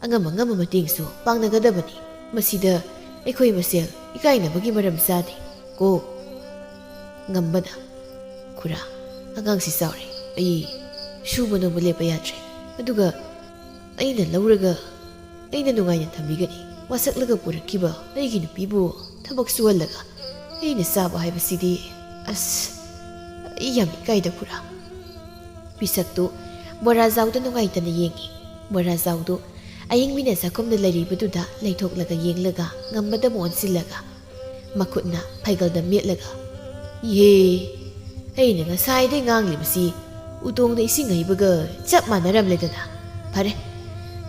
ꯑꯉꯝ ꯑꯉꯝꯕ ꯃꯇꯦꯡꯁꯨ ꯄꯥꯡꯅꯒꯗꯕꯅꯤ꯫ ꯃꯁꯤꯗ ꯑꯩꯈꯣꯏ ꯃꯁꯦꯜ ꯏꯀꯥꯏꯅꯕꯒꯤ ꯃꯔꯝ ꯆꯥꯗꯦ ꯀꯣ"꯫ ꯉꯝꯕꯅ, "ꯈꯨꯔꯥ, ꯑꯉꯥꯡꯁꯤ ꯆꯥꯎꯔꯦ꯫ ꯑꯩ ꯁꯨꯕ ꯅꯣꯝꯕ ꯂꯦꯞꯄ ꯌꯥꯗ꯭ꯔꯦ꯫ ꯑꯗꯨꯒ ꯑꯩꯅ ꯂꯧꯔꯒ ꯑꯩꯅ ꯅꯨꯡꯉꯥꯏꯅ ꯊꯝꯕꯤꯒꯅꯤ꯫ ꯋꯥꯁꯛꯂꯒ ꯄꯨꯔꯛꯈꯤꯕ ꯑꯩꯒꯤ ꯅꯨꯄꯤꯕꯨ ꯊꯕꯛ ꯁꯨꯍꯜꯂꯒ ꯑꯩꯅ ꯆꯥꯕ ꯍꯥꯏꯕꯁꯤꯗꯤ, ꯑꯁ, ꯑꯩ ꯌꯥꯝ ꯏꯀꯥꯏꯗ ꯈꯨꯔꯥ"꯫ ꯄꯤꯁꯛꯇꯨ ꯕꯣꯔꯥꯖꯥꯎꯗ ꯅꯨꯡꯉꯥꯏꯇꯅ ꯌꯦꯡꯏ꯫ ꯕꯣꯔꯥꯖꯥꯎꯗꯨ ꯑꯌꯤꯡꯕꯤꯅ ꯆꯥꯛꯈꯨꯝꯗ ꯂꯩꯔꯤꯕꯗꯨꯗ ꯂꯩꯊꯣꯛꯂꯒ ꯌꯦꯡꯂꯒ ꯉꯝꯕꯗ ꯑꯃꯨꯛ ꯑꯣꯟꯁꯤꯜꯂꯒ ꯃꯈꯨꯠꯅ ꯐꯩꯒꯜꯗ ꯃꯦꯠꯂꯒ, "ꯏꯍꯦ, ꯑꯩꯅ ꯉꯁꯥꯏꯗꯩ ꯉꯥꯡꯂꯤꯕꯁꯤ ꯎꯇꯣꯡꯗ ꯏꯁꯤꯡ ꯍꯩꯕꯒ ꯆꯞ ꯃꯥꯟꯅꯔꯝꯂꯦꯗꯅ꯫ ꯐꯔꯦ,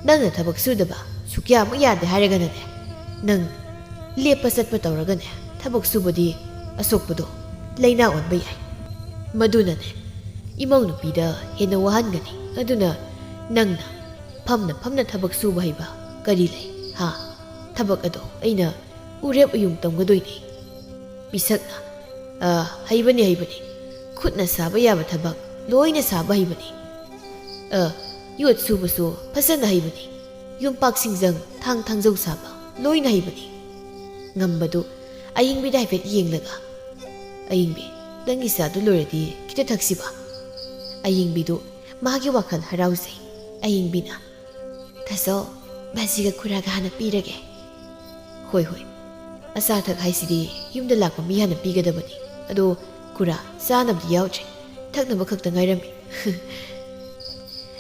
ꯅꯪꯅ ꯊꯕꯛ ꯁꯨꯗꯕ ꯁꯨꯛꯌꯥꯃꯛ ꯌꯥꯗꯦ ꯍꯥꯏꯔꯒꯅꯅꯦ, ꯅꯪ ꯂꯦꯞꯄ ꯆꯠꯄ ꯇꯧꯔꯒꯅꯦ, ꯊꯕꯛ ꯁꯨꯕꯗꯤ ꯑꯁꯣꯛꯄꯗꯣ ꯂꯥꯏꯅꯥ ꯑꯣꯟꯕ ꯌꯥꯏ꯫ ꯃꯗꯨꯅꯅꯦ, ꯏꯃꯧ ꯅꯨꯄꯤꯗ ꯍꯦꯟꯅ ꯋꯥꯍꯟꯒꯅꯤ꯫ ꯑꯗꯨꯅ ꯅꯪꯅ ꯐꯝꯅ ꯐꯝꯅ ꯊꯕꯛ ꯁꯨꯕ ꯍꯩꯕ ꯀꯔꯤ ꯂꯩ? ꯍꯥ? ꯊꯕꯛ ꯑꯗꯣ ꯑꯩꯅ ꯎꯔꯦꯞ ꯎꯌꯨꯡ ꯇꯝꯒꯗꯣꯏꯅꯤ꯫ ꯃꯤꯁꯛꯅ, "ꯑ, ꯍꯩꯕꯅꯤ, ꯍꯩꯕꯅꯤ꯫ ꯈꯨꯠꯅ ꯁꯥꯕ ꯌꯥꯕ ꯊꯕꯛ ꯂꯣꯏꯅ ꯁꯥꯕ ꯍꯩꯕꯅꯤ꯫ ꯑ, ꯌꯣꯠ ꯁꯨꯕꯁꯨ ꯐꯖꯅ ꯍꯩꯕꯅꯤ꯫ ꯌꯨꯝꯄꯥꯛ ꯁꯤꯡꯖꯪ, ꯊꯥꯡ ꯊꯥꯡꯖꯧ ꯁꯥꯕ ꯂꯣꯏꯅ ꯍꯩꯕꯅꯤ꯫" ꯉꯝꯕꯗꯨ ꯑꯌꯤꯡꯕꯤꯗ ꯍꯥꯏꯐꯦꯠ ꯌꯦꯡꯂꯒ, "ꯑꯌꯤꯡꯕꯤ, ꯅꯪꯒꯤ ꯆꯥꯗꯨ ꯂꯣꯏꯔꯗꯤ ꯈꯤꯇ ꯊꯛꯁꯤꯕ?" ꯑꯌꯤꯡꯕꯤꯗꯨ ꯃꯥꯒꯤ ꯋꯥꯈꯜ ꯍꯔꯥꯎꯖꯩ꯫ ꯑꯌꯤꯡꯕꯤꯅ, "ꯊꯥꯖꯧ, ꯕꯥꯖꯤꯒ ꯈꯨꯔꯥꯒ ꯍꯥꯟꯅ ꯄꯤꯔꯒꯦ꯫" "ꯍꯣꯏ, ꯍꯣꯏ꯫ ꯑꯆꯥ ꯑꯊꯛ ꯍꯥꯏꯁꯤꯗꯤ ꯌꯨꯝꯗ ꯂꯥꯛꯄ ꯃꯤ ꯍꯥꯟꯅ ꯄꯤꯒꯗꯕꯅꯤ꯫ ꯑꯗꯣ ꯈꯨꯔꯥ, ꯆꯥꯅꯕꯗꯤ ꯌꯥꯎꯗ꯭ꯔꯦ꯫ ꯊꯛꯅꯕ ꯈꯛꯇ ꯉꯥꯏꯔꯝꯃꯤ꯫"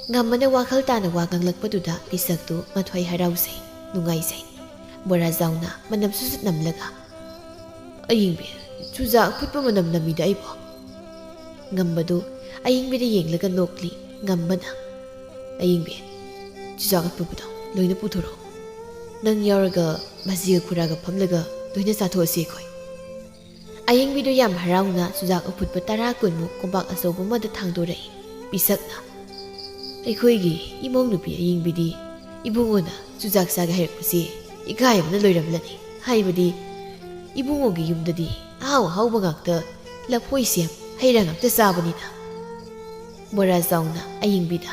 ꯉꯝꯕꯅ ꯋꯥꯈꯜ ꯇꯥꯅ ꯋꯥ ꯉꯥꯡꯂꯛꯄꯗꯨꯗ ꯃꯤꯁꯛꯇꯨ ꯃꯊ꯭ꯋꯥꯏ ꯍꯔꯥꯎꯖꯩ, ꯅꯨꯡꯉꯥꯏꯖꯩ꯫ ꯕꯣꯔꯥ ꯖꯥꯎꯅ ꯃꯅꯝ ꯁꯨꯠ ꯁꯨꯠ ꯅꯝꯂꯒ, "ꯑꯌꯤꯡꯕꯤ, ꯆꯨꯖꯥꯛ ꯑꯐꯨꯠꯄ ꯃꯅꯝ ꯅꯝꯃꯤꯗ ꯑꯩꯕꯣ?" ꯉꯝꯕꯗꯨ ꯑꯌꯤꯡꯕꯤꯗ ꯌꯦꯡꯂꯒ ꯅꯣꯛꯂꯤ꯫ ꯉꯝꯕꯅ, "ꯑꯌꯤꯡꯕꯤ, ꯆꯨꯖꯥꯛ ꯑꯐꯨꯠꯄꯗꯣ ꯂꯣꯏꯅ ꯄꯨꯊꯣꯔꯛꯑꯣ꯫ ꯅꯪ ꯌꯥꯎꯔꯒ ꯃꯁꯤꯒ ꯈꯨꯔꯥꯒ ꯐꯝꯂꯒ ꯂꯣꯏꯅ ꯆꯥꯊꯣꯛꯑꯁꯤ ꯑꯩꯈꯣꯏ꯫" ꯑꯌꯤꯡꯕꯤꯗꯨ ꯌꯥꯝ ꯍꯔꯥꯎꯅ ꯆꯨꯖꯥꯛ ꯑꯐꯨꯠꯄ ꯇꯔꯥ ꯀꯨꯟꯃꯨꯛ ꯀꯣꯝꯄꯥꯛ ꯑꯆꯧꯕ ꯑꯃꯗ ꯊꯥꯡꯗꯣꯔꯛꯏ꯫ ꯃꯤꯁꯛꯅ, "ꯑꯩꯈꯣꯏꯒꯤ ꯏꯃꯧ ꯅꯨꯄꯤ ꯑꯌꯤꯡꯕꯤꯗꯤ ꯏꯕꯨꯡꯉꯣꯅ ꯆꯨꯖꯥꯛ ꯆꯥꯒꯦ ꯍꯥꯏꯔꯛꯄꯁꯤ ꯏꯀꯥꯏꯕꯅ ꯂꯣꯏꯔꯕꯅꯤ꯫ ꯍꯥꯏꯕꯗꯤ ꯏꯕꯨꯡꯉꯣꯒꯤ ꯌꯨꯝꯗꯗꯤ ꯑꯍꯥꯎ ꯑꯍꯥꯎꯕ ꯉꯥꯛꯇ, ꯂꯐꯣꯏ, ꯁꯦꯝ, ꯍꯩ ꯔꯥ ꯉꯥꯛꯇ ꯆꯥꯕꯅꯤꯅ꯫" ꯕꯣꯔꯥ ꯖꯥꯎꯅ ꯑꯌꯤꯡꯕꯤꯗ,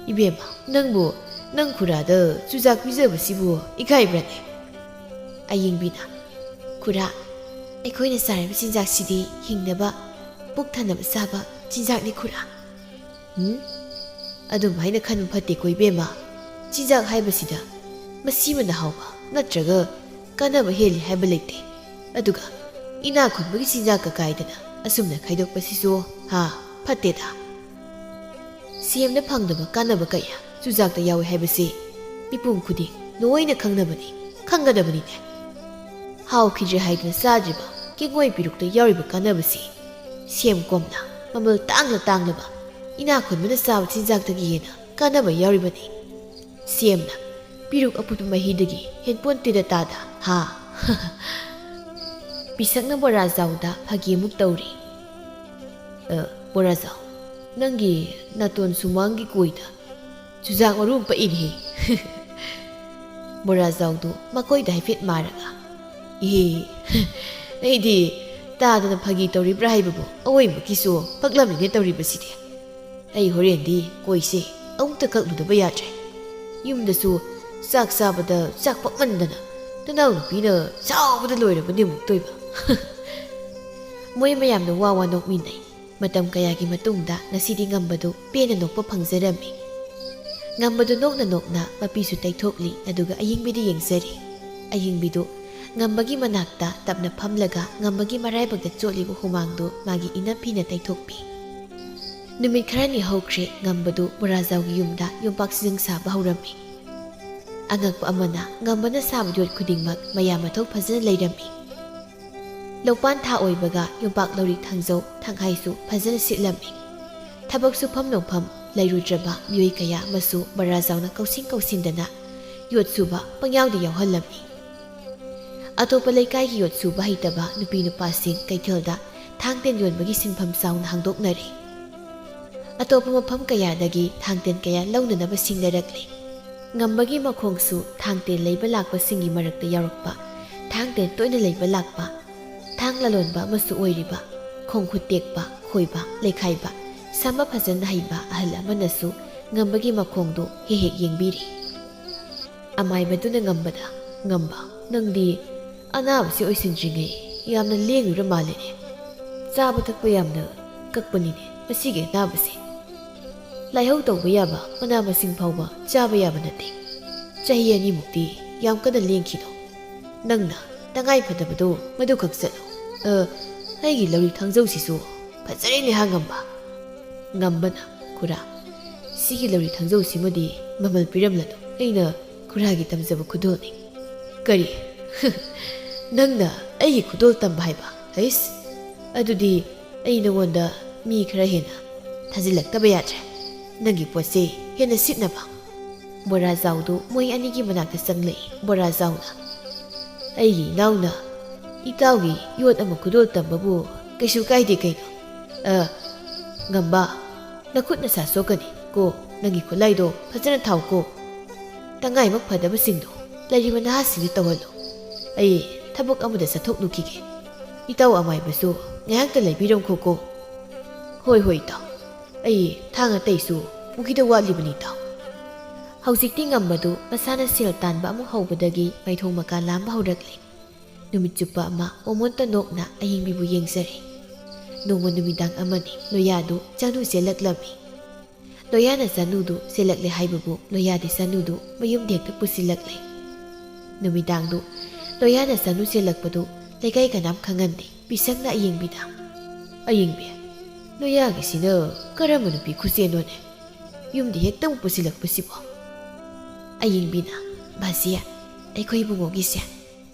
"ꯏꯕꯦꯝꯃ, ꯅꯪꯕꯨ ꯅꯪ ꯈꯨꯔꯥꯗ ꯆꯨꯖꯥꯛ ꯄꯤꯖꯕꯁꯤꯕꯨ ꯏꯀꯥꯏꯕ꯭ꯔꯅꯦ?" ꯑꯌꯤꯡꯕꯤꯅ, "ꯈꯨꯔꯥ, ꯑꯩꯈꯣꯏꯅ ꯆꯥꯔꯤꯕ ꯆꯤꯟꯖꯥꯛꯁꯤꯗꯤ ꯍꯤꯡꯅꯕ, ꯄꯨꯛ ꯊꯟꯅꯕ ꯆꯥꯕ ꯆꯤꯟꯖꯥꯛꯅꯤ ꯈꯨꯔꯥ꯫" "ꯎꯝ? ꯑꯗꯨꯝ ꯍꯥꯏꯅ ꯈꯟꯕ ꯐꯠꯇꯦꯀꯣ ꯏꯕꯦꯝꯃ꯫ ꯆꯤꯟꯖꯥꯛ ꯍꯥꯏꯕꯁꯤꯗ ꯃꯁꯤꯃꯅ ꯍꯥꯎꯕ ꯅꯠꯇ꯭ꯔꯒ ꯀꯥꯟꯅꯕ ꯍꯦꯜꯂꯤ ꯍꯥꯏꯕ ꯂꯩꯇꯦ꯫ ꯑꯗꯨꯒ ꯏꯅꯥꯛ ꯈꯨꯟꯕꯒꯤ ꯆꯤꯟꯖꯥꯛꯀ ꯀꯥꯏꯗꯅ ꯑꯁꯨꯝꯅ ꯈꯥꯏꯗꯣꯛꯄꯁꯤꯁꯨ, ꯍꯥ, ꯐꯠꯇꯦꯗ꯫ ꯁꯦꯝꯅ ꯐꯪꯗꯕ ꯀꯥꯟꯅꯕ ꯀꯌꯥ ꯆꯨꯖꯥꯛꯇ ꯌꯥꯎꯏ ꯍꯥꯏꯕꯁꯤ ꯃꯤꯄꯨꯝ ꯈꯨꯗꯤꯡ ꯂꯣꯏꯅ ꯈꯪꯅꯕꯅꯤ, ꯈꯪꯒꯗꯕꯅꯤꯅꯦ꯫ ꯍꯥꯎꯈꯤꯗ꯭ꯔꯦ ꯍꯥꯏꯗꯨꯅ ꯆꯥꯗ꯭ꯔꯤꯕ ꯀꯦꯡꯉꯣꯏ ꯄꯤꯔꯨꯛꯇ ꯌꯥꯎꯔꯤꯕ ꯀꯥꯟꯅꯕꯁꯤ ꯁꯦꯝ ꯀꯣꯝꯅ ꯃꯃꯜ ꯇꯥꯡꯅ ꯇꯥꯡꯂꯕ ꯏꯅꯥꯛ ꯈꯨꯟꯕꯅ ꯆꯥꯕ ꯆꯤꯟꯖꯥꯛꯇꯒꯤ ꯍꯦꯟꯅ ꯀꯥꯟꯅꯕ ꯌꯥꯎꯔꯤꯕꯅꯤ꯫ ꯁꯦꯝꯅ ꯄꯤꯔꯨꯛ ꯑꯐꯨꯠꯄ ꯃꯍꯤꯗꯒꯤ ꯍꯦꯟꯄꯣꯟꯇꯦꯗ ꯇꯥꯗ, ꯍꯥ?" ꯄꯤꯁꯛꯅ ꯕꯣꯔꯥꯖꯥꯎꯗ ꯐꯥꯒꯤ ꯑꯃꯨꯛ ꯇꯧꯔꯤ꯫ "ꯑ, ꯕꯣꯔꯥꯖꯥꯎ, ꯅꯪꯒꯤ ꯅꯥꯇꯣꯟ ꯁꯨꯃꯥꯡꯒꯤ ꯀꯣꯏꯗ ꯆꯨꯖꯥꯛ ꯃꯔꯨ ꯑꯃ ꯄꯛꯏꯅꯦꯍꯦ꯫" ꯕꯣꯔꯥꯖꯥꯎꯗꯨ ꯃꯀꯣꯏꯗ ꯍꯥꯏꯐꯦꯠ ꯃꯥꯔꯒ, "ꯏꯍꯦ, ꯑꯩꯗꯤ ꯇꯥꯗꯅ ꯐꯥꯒꯤ ꯇꯧꯔꯤꯕ꯭ꯔꯥ ꯍꯥꯏꯕꯕꯨ ꯑꯋꯣꯏꯕꯒꯤꯁꯨ ꯄꯛꯂꯝꯃꯤꯅꯦ ꯇꯧꯔꯤꯕꯁꯤꯗꯤ꯫ ꯑꯩ ꯍꯣꯔꯦꯟꯗꯤ ꯀꯣꯏꯁꯦ ꯑꯃꯨꯛꯇ ꯀꯛꯂꯨꯗꯕ ꯌꯥꯗ꯭ꯔꯦ꯫ ꯌꯨꯝꯗꯁꯨ ꯆꯥꯛ ꯆꯥꯕꯗ ꯆꯥꯛ ꯄꯛꯃꯟꯗꯅ ꯅꯅꯥꯎꯅꯨꯄꯤꯅ ꯁꯥꯎꯕꯗ ꯂꯣꯏꯔꯕꯅꯦ ꯑꯃꯨꯛꯇꯣꯏꯕ꯫" ꯃꯣꯏ ꯃꯌꯥꯝꯅ ꯋꯥ ꯋꯥ ꯅꯣꯛꯃꯤꯟꯅꯩ꯫ ꯃꯇꯝ ꯀꯌꯥꯒꯤ ꯃꯇꯨꯡꯗ ꯉꯁꯤꯗꯤ ꯉꯝꯕꯗꯨ ꯄꯦꯟꯅ ꯅꯣꯛꯄ ꯐꯪꯖꯔꯝꯃꯤ꯫ ꯉꯝꯕꯗꯨ ꯅꯣꯛꯅ ꯅꯣꯛꯅ ꯃꯄꯤꯁꯨ ꯇꯩꯊꯣꯛꯂꯤ, ꯑꯗꯨꯒ ꯑꯌꯤꯡꯕꯤꯗ ꯌꯦꯡꯖꯔꯤ꯫ ꯑꯌꯤꯡꯕꯤꯗꯨ ꯉꯝꯕꯒꯤ ꯃꯅꯥꯛꯇ ꯇꯞꯅ ꯐꯝꯂꯒ ꯉꯝꯕꯒꯤ ꯃꯔꯥꯏꯕꯛꯇ ꯆꯣꯠꯂꯤꯕ ꯍꯨꯃꯥꯡꯗꯨ ꯃꯥꯒꯤ ꯏꯅꯞ ꯐꯤꯅ ꯇꯩꯊꯣꯛꯄꯤ꯫ ꯅꯨꯃꯤꯠ ꯈꯔꯅꯤ ꯍꯧꯈ꯭ꯔꯦ, ꯉꯝꯕꯗꯨ ꯕꯣꯔꯥꯖꯥꯎꯒꯤ ꯌꯨꯝꯗ ꯌꯣꯝꯄꯥꯛ ꯁꯤꯖꯪ ꯁꯥꯕ ꯍꯧꯔꯝꯃꯤ꯫ ꯑꯉꯛꯄ ꯑꯃꯅ, ꯉꯝꯕꯅ ꯁꯥꯕ ꯌꯣꯠ ꯈꯨꯗꯤꯡꯃꯛ ꯃꯌꯥ ꯃꯊꯧ ꯐꯖꯅ ꯂꯩꯔꯝꯃꯤ꯫ ꯂꯧꯄꯥꯟ ꯊꯥ ꯑꯣꯏꯕꯒ ꯌꯣꯝꯄꯥꯛ ꯂꯧꯔꯤ ꯊꯥꯡꯖꯧ ꯊꯥꯡꯍꯥꯏꯁꯨ ꯐꯖꯅ ꯁꯤꯠꯂꯝꯃꯤ꯫ ꯊꯕꯛ ꯁꯨꯐꯝ ꯅꯣꯝꯐꯝ ꯂꯩꯔꯨꯗ꯭ꯔꯕ ꯃꯤꯑꯣꯏ ꯀꯌꯥ ꯑꯃꯁꯨ ꯕꯣꯔꯥꯖꯥꯎꯅ ꯀꯧꯁꯤꯟ ꯀꯧꯁꯤꯟꯗꯅ ꯌꯣꯠ ꯁꯨꯕ ꯄꯪꯌꯥꯎꯗ ꯌꯥꯎꯍꯜꯂꯝꯃꯤ꯫ ꯑꯇꯣꯞꯄ ꯂꯩꯀꯥꯏꯒꯤ ꯌꯣꯠ ꯁꯨꯕ ꯍꯩꯇꯕ ꯅꯨꯄꯤ ꯅꯨꯄꯥꯁꯤꯡ ꯀꯩꯊꯦꯜꯗ ꯊꯥꯡ ꯇꯦꯟ ꯌꯣꯟꯕꯒꯤ ꯁꯤꯟꯐꯝ ꯆꯥꯎꯅ ꯍꯥꯡꯗꯣꯛꯅꯔꯦ꯫ ꯑꯇꯣꯞꯄ ꯃꯐꯝ ꯀꯌꯥꯗꯒꯤ ꯊꯥꯡ ꯇꯦꯟ ꯀꯌꯥ ꯂꯧꯅꯅꯕ ꯁꯤꯡꯅꯔꯛꯂꯦ꯫ ꯉꯝꯕꯒꯤ ꯃꯈꯣꯡꯁꯨ ꯊꯥꯡ ꯇꯦꯟ ꯂꯩꯕ ꯂꯥꯛꯄꯁꯤꯡꯒꯤ ꯃꯔꯛꯇ ꯌꯥꯎꯔꯛꯄ ꯊꯥꯡ ꯇꯦꯟ ꯇꯣꯏꯅ ꯂꯩꯕ ꯂꯥꯛꯄ ꯊꯥꯡ ꯂꯂꯣꯟꯕ ꯑꯃꯁꯨ ꯑꯣꯏꯔꯤꯕ ꯈꯣꯡ ꯈꯨꯠ ꯇꯦꯛꯄ, ꯈꯣꯏꯕ, ꯂꯩꯈꯥꯏꯕ, ꯁꯝꯕ ꯐꯖꯅ ꯍꯩꯕ ꯑꯍꯜ ꯑꯃꯅꯁꯨ ꯉꯝꯕꯒꯤ ꯃꯈꯣꯡꯗꯨ ꯍꯦꯛ ꯍꯦꯛ ꯌꯦꯡꯕꯤꯔꯤ꯫ ꯑꯃꯥꯏꯕꯗꯨꯅ ꯉꯝꯕꯗ, "ꯉꯝꯕ, ꯅꯪꯗꯤ ꯑꯅꯥꯕꯁꯤ ꯑꯣꯏꯁꯤꯟꯗ꯭ꯔꯤꯉꯩ ꯌꯥꯝꯅ ꯂꯦꯡꯂꯨꯔ ꯃꯥꯜꯂꯦꯅꯦ꯫ ꯆꯥꯕ ꯊꯛꯄ ꯌꯥꯝꯅ ꯀꯛꯄꯅꯤꯅꯦ ꯃꯁꯤꯒꯤ ꯑꯅꯥꯕꯁꯦ꯫ ꯂꯥꯏꯍꯧ ꯇꯧꯕ ꯌꯥꯕ ꯃꯅꯥ ꯃꯁꯤꯡ ꯐꯥꯎꯕ ꯆꯥꯕ ꯌꯥꯕ ꯅꯠꯇꯦ꯫ ꯆꯍꯤ ꯑꯅꯤꯃꯨꯛꯇꯤ ꯌꯥꯝ ꯀꯟꯅ ꯂꯦꯡꯈꯤꯅꯣ꯫ ꯅꯪꯅ ꯇꯉꯥꯏ ꯐꯗꯕꯗꯣ ꯃꯗꯨꯈꯛ ꯆꯠꯂꯣ꯫ ꯑ, ꯑꯩꯒꯤ ꯂꯧꯔꯤ ꯊꯥꯡꯖꯧꯁꯤꯁꯨ ꯐꯖꯔꯦꯅꯦ ꯍꯥ ꯉꯝꯕ꯫" ꯉꯝꯕꯅ, "ꯈꯨꯔꯥ, ꯁꯤꯒꯤ ꯂꯧꯔꯤ ꯊꯥꯡꯖꯧꯁꯤꯃꯗꯤ ꯃꯃꯜ ꯄꯤꯔꯝꯂꯅꯨ꯫ ꯑꯩꯅ ꯈꯨꯔꯥꯒꯤ ꯇꯝꯖꯕ ꯈꯨꯗꯣꯜꯅꯤ꯫" "ꯀꯔꯤ? ꯅꯪꯅ ꯑꯩꯒꯤ ꯈꯨꯗꯣꯜ ꯇꯝꯕ ꯍꯥꯏꯕ? ꯍꯩꯁ, ꯑꯗꯨꯗꯤ ꯑꯩ ꯅꯉꯣꯟꯗ ꯃꯤ ꯈꯔ ꯍꯦꯟꯅ ꯊꯥꯖꯤꯜꯂꯛꯇꯕ ꯌꯥꯗ꯭ꯔꯦ, ꯅꯪꯒꯤ ꯄꯣꯠꯁꯦ ꯍꯦꯟꯅ ꯁꯤꯠꯅꯕ꯫" ꯕꯣꯔꯥꯖꯥꯎꯗꯨ ꯃꯣꯏ ꯑꯅꯤꯒꯤ ꯃꯅꯥꯛꯇ ꯆꯪꯂꯛꯏ꯫ ꯕꯣꯔꯥꯖꯥꯎꯅ, ꯑꯩꯒꯤ ꯏꯅꯥꯎꯅ ꯏꯇꯥꯎꯒꯤ ꯌꯣꯠ ꯑꯃ ꯈꯨꯗꯣꯜ ꯇꯝꯕꯕꯨ ꯀꯩꯁꯨ ꯀꯥꯏꯗꯦ ꯀꯩꯅꯣ? ꯑ, ꯉꯝꯕ, ꯅꯈꯨꯠ ꯅꯁꯥ ꯁꯣꯛꯀꯅꯤ ꯀꯣ, ꯅꯪꯒꯤ ꯈꯨꯠꯂꯥꯏꯗꯣ ꯐꯖꯅ ꯊꯥꯎ ꯀꯣ꯫ ꯇꯉꯥꯏꯃꯛ ꯐꯗꯕꯁꯤꯡꯗꯣ ꯂꯩꯔꯤꯕ ꯅꯍꯥꯁꯤꯡꯗ ꯇꯧꯍꯜꯂꯣ꯫ ꯑꯩ ꯊꯕꯛ ꯑꯃꯗ ꯆꯠꯊꯣꯛꯂꯨꯈꯤꯒꯦ꯫ ꯏꯇꯥꯎ ꯑꯃꯥꯏꯕꯁꯨ ꯉꯥꯏꯍꯥꯛꯇ ꯂꯩꯕꯤꯔꯝꯈꯣ ꯀꯣ꯫ ꯍꯣꯏ, ꯍꯣꯏ, ꯏꯇꯥꯎ꯫ ꯑꯩ ꯊꯥꯡ ꯑꯇꯩꯁꯨ ꯄꯨꯈꯤꯗ ꯋꯥꯠꯂꯤꯕꯅꯤ, ꯏꯇꯥꯎ꯫ ꯍꯧꯖꯤꯛꯇꯤ ꯉꯝꯕꯗꯨ ꯃꯁꯥꯅ ꯁꯦꯜ ꯇꯥꯟꯕ ꯑꯃꯨꯛ ꯍꯧꯕꯗꯒꯤ ꯃꯥꯏꯊꯣꯡ ꯃꯀꯥ ꯂꯥꯝꯕ ꯍꯧꯔꯛꯂꯦ꯫ ꯅꯨꯃꯤꯠ ꯆꯨꯞꯄ ꯑꯃ ꯃꯣꯃꯣꯟꯇ ꯅꯣꯛꯅ ꯑꯌꯤꯡꯕꯤꯕꯨ ꯌꯦꯡꯖꯔꯦ꯫ ꯅꯣꯡꯃ ꯅꯨꯃꯤꯗꯥꯡ ꯑꯃꯅꯤ ꯂꯣꯌꯥꯗꯨ ꯆꯥꯅꯨ ꯆꯦꯜꯂꯛꯂꯝꯃꯤ꯫ ꯂꯣꯌꯥꯅ ꯆꯥꯅꯨꯗꯨ ꯆꯦꯜꯂꯛꯂꯦ ꯍꯥꯏꯕꯕꯨ ꯂꯣꯌꯥꯗꯤ ꯆꯥꯅꯨꯗꯨ ꯃꯌꯨꯝꯗ ꯍꯦꯛꯇ ꯄꯨꯁꯤꯜꯂꯛꯂꯦ꯫ ꯅꯨꯃꯤꯗꯥꯡꯗꯨ ꯂꯣꯌꯥꯅ ꯆꯥꯅꯨ ꯆꯦꯜꯂꯛꯄꯗꯨ ꯂꯩꯀꯥꯏ ꯀꯅꯥꯝ ꯈꯪꯍꯟꯗꯦ꯫ ꯄꯤꯁꯛꯅ ꯑꯌꯤꯡꯕꯤꯗ, "ꯑꯌꯤꯡꯕꯤ, ꯂꯣꯌꯥꯒꯤꯁꯤꯅ ꯀꯔꯝꯕ ꯅꯨꯄꯤ ꯈꯨꯆꯦꯟꯅꯣꯅꯦ? ꯌꯨꯝꯗ ꯍꯦꯛꯇ ꯑꯃꯨꯛ ꯄꯨꯁꯤꯜꯂꯛꯄꯁꯤꯕꯣ?" ꯑꯌꯤꯡꯕꯤꯅ, "ꯕꯥꯖꯤ, ꯑꯩꯈꯣꯏ ꯏꯕꯨꯡꯉꯣꯒꯤꯁꯦ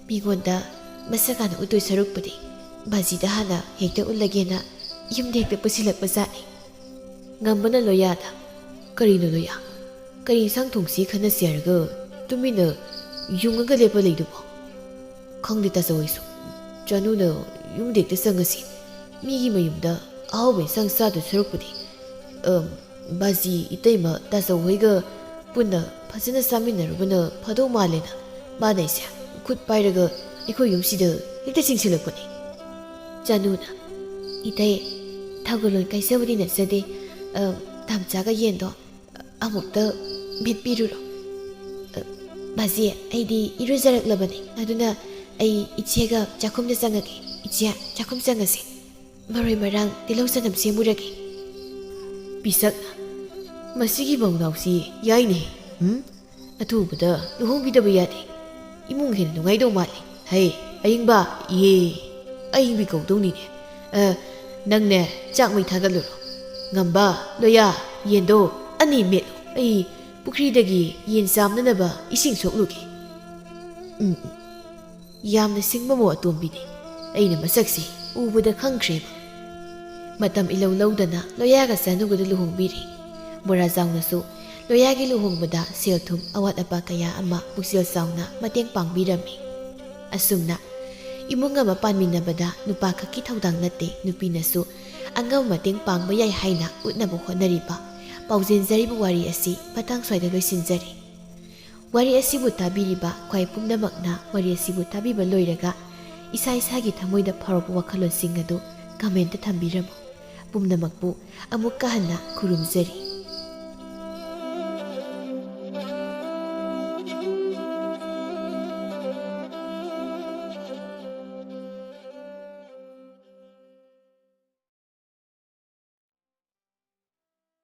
ꯃꯤꯉꯣꯟꯗ ꯃꯁꯛ ꯍꯥꯟꯅ ꯎꯠꯇꯣꯏ ꯁꯔꯨꯛꯄꯨꯗꯤ ꯕꯥꯖꯤꯗ ꯍꯥꯟꯅ ꯍꯦꯛꯇ ꯎꯠꯂꯒꯦꯅ ꯌꯨꯝꯗ ꯍꯦꯛꯇ ꯄꯨꯁꯤꯜꯂꯛꯄ ꯖꯥꯠꯅꯤ꯫" ꯉꯝꯕꯅ ꯂꯣꯌꯥꯗ, "ꯀꯔꯤꯅꯣ ꯂꯣꯌꯥ? ꯀꯔꯤ ꯏꯟꯁꯥꯡ ꯊꯣꯡꯁꯤ ꯈꯟꯅꯁꯤ ꯍꯥꯏꯔꯒ ꯇꯨꯃꯤꯟꯅ ꯌꯨꯡꯉꯒ ꯂꯦꯞꯄ ꯂꯩꯗꯨꯕꯣ?" "ꯈꯪꯗꯦ ꯇꯥꯆꯧ, ꯑꯩꯁꯨ꯫ ꯆꯥꯅꯨꯅ ꯌꯨꯝꯗ ꯍꯦꯛꯇ ꯆꯪꯉꯁꯤ꯫ ꯃꯤꯒꯤ ꯃꯌꯨꯝꯗ ꯑꯍꯥꯎꯕ ꯏꯟꯁꯥꯡ ꯆꯥꯗꯣꯏ ꯁꯔꯨꯛꯄꯨꯗꯤ, ꯑꯝ, ꯕꯥꯖꯤ, ꯏꯇꯩꯃ, ꯇꯥꯆꯧ ꯍꯣꯏꯒ ꯄꯨꯟꯅ ꯐꯖꯅ ꯆꯥꯃꯤꯟꯅꯔꯨꯕꯅ ꯐꯗꯧ ꯃꯥꯜꯂꯦꯅ ꯃꯥꯅ ꯑꯩꯁꯦ ꯈꯨꯠ ꯄꯥꯏꯔꯒ ꯑꯩꯈꯣꯏ ꯌꯨꯝꯁꯤꯗ ꯍꯦꯛꯇ ꯆꯤꯡꯁꯤꯜꯂꯛꯄꯅꯦ꯫" ꯆꯥꯅꯨꯅ, "ꯏꯇꯩ, ꯊꯧꯒꯜꯂꯣꯟ ꯀꯥꯏꯖꯕꯗꯤ ꯅꯠꯆꯗꯦ, ꯑꯝ, ꯇꯥꯝꯆꯥꯒ ꯌꯦꯟꯗꯣ ꯑꯃꯨꯛꯇ ꯃꯦꯠꯄꯤꯔꯨꯔꯣ꯫ ꯑ, ꯕꯥꯖꯤ, ꯑꯩꯗꯤ ꯏꯔꯨꯖꯔꯛꯂꯕꯅꯤ, ꯑꯗꯨꯅ ꯑꯩ ꯏꯆꯦꯒ ꯆꯥꯛꯈꯨꯝꯗ ꯆꯪꯉꯒꯦ꯫ ꯏꯆꯦ, ꯆꯥꯛꯈꯨꯝ ꯆꯪꯉꯁꯤ꯫ ꯃꯔꯣꯏ ꯃꯔꯥꯡ, ꯇꯤꯜꯍꯧ ꯆꯅꯝ ꯁꯦꯝꯃꯨꯔꯒꯦ꯫" ꯄꯤꯁꯛꯅ, "ꯃꯁꯤꯒꯤ ꯃꯧꯅꯥꯎꯁꯤ ꯌꯥꯏꯅꯦ꯫ ꯎꯝ? ꯑꯊꯨꯕꯗ ꯂꯨꯍꯣꯡꯕꯤꯗꯕ ꯌꯥꯗꯦ꯫ ꯏꯃꯨꯡ ꯍꯦꯟꯅ ꯅꯨꯡꯉꯥꯏꯗꯧ ꯃꯥꯜꯂꯦ꯫ ꯍꯩ, ꯑꯌꯤꯡꯕ, ꯏꯍꯦ, ꯑꯌꯤꯡꯕꯤ ꯀꯧꯗꯧꯅꯤꯅꯦ꯫ ꯑ, ꯅꯪꯅꯦ, ꯆꯥꯛ ꯃꯩ ꯊꯥꯒꯠꯂꯨꯔꯣ꯫ ꯉꯝꯕ, ꯂꯣꯌꯥ, ꯌꯦꯟꯗꯣ ꯑꯅꯤ ꯃꯦꯠꯂꯣ꯫ ꯑꯩ ꯄꯨꯈ꯭ꯔꯤꯗꯒꯤ ꯌꯦꯟ ꯆꯥꯝꯅꯅꯕ ꯏꯁꯤꯡ ꯁꯣꯛꯂꯨꯒꯦ꯫" ꯎꯝ, ꯎꯝ꯫ ꯌꯥꯝꯅ ꯁꯤꯡꯕ ꯃꯧ ꯑꯇꯣꯝꯕꯤꯅꯤ꯫ ꯑꯩꯅ ꯃꯁꯛꯁꯤ ꯎꯕꯗ ꯈꯪꯈ꯭ꯔꯦꯕ꯫ ꯃꯇꯝ ꯏꯂꯧ ꯂꯧꯗꯅ ꯂꯣꯌꯥꯒ ꯆꯥꯅꯨꯒꯗꯨ ꯂꯨꯍꯣꯡꯕꯤꯔꯦ꯫ ꯃꯣꯔꯥꯖꯥꯎꯅꯁꯨ ꯂꯣꯌꯥꯒꯤ ꯂꯨꯍꯣꯡꯕꯗ ꯁꯦꯜ ꯊꯨꯝ ꯑꯋꯥꯠ ꯑꯄꯥ ꯀꯌꯥ ꯑꯃ ꯄꯨꯛꯆꯦꯜ ꯆꯥꯎꯅ ꯃꯇꯦꯡ ꯄꯥꯡꯕꯤꯔꯝꯃꯤ꯫ ꯑꯁꯨꯝꯅ ꯏꯃꯨꯡ ꯑꯃ ꯄꯥꯟꯃꯤꯟꯅꯕꯗ ꯅꯨꯄꯥ ꯈꯛꯀꯤ ꯊꯧꯗꯥꯡ ꯅꯠꯇꯦ, ꯅꯨꯄꯤꯅꯁꯨ ꯑꯉꯝꯕ ꯃꯇꯦꯡ ꯄꯥꯡꯕ ꯌꯥꯏ ꯍꯥꯏꯅ ꯎꯠꯅꯕ ꯍꯣꯠꯅꯔꯤꯕ ꯄꯥꯎꯖꯦꯟꯖꯔꯤꯕ ꯋꯥꯔꯤ ꯑꯁꯤ ꯃꯇꯥꯡ ꯁ꯭ꯋꯥꯏꯗ ꯂꯣꯏꯁꯤꯟꯖꯔꯦ꯫ ꯋꯥꯔꯤ ꯑꯁꯤꯕꯨ ꯇꯥꯕꯤꯔꯤꯕ ꯈ꯭ꯋꯥꯏ ꯄꯨꯝꯅꯃꯛꯅ ꯋꯥꯔꯤ ꯑꯁꯤꯕꯨ ꯇꯥꯕꯤꯕ ꯂꯣꯏꯔꯒ ꯏꯁꯥ ꯏꯁꯥꯒꯤ ꯊꯃꯣꯏꯗ ꯐꯥꯎꯔꯛꯄ ꯋꯥꯈꯜꯂꯣꯟꯁꯤꯡ ꯑꯗꯨ ꯀꯃꯦꯟꯇ ꯊꯝꯕꯤꯔꯝꯃꯨ꯫ ꯄꯨꯝꯅꯃꯛꯄꯨ ꯑꯃꯨꯛꯀ ꯍꯟꯅ ꯈꯨꯔꯨꯝꯖꯔꯤ꯫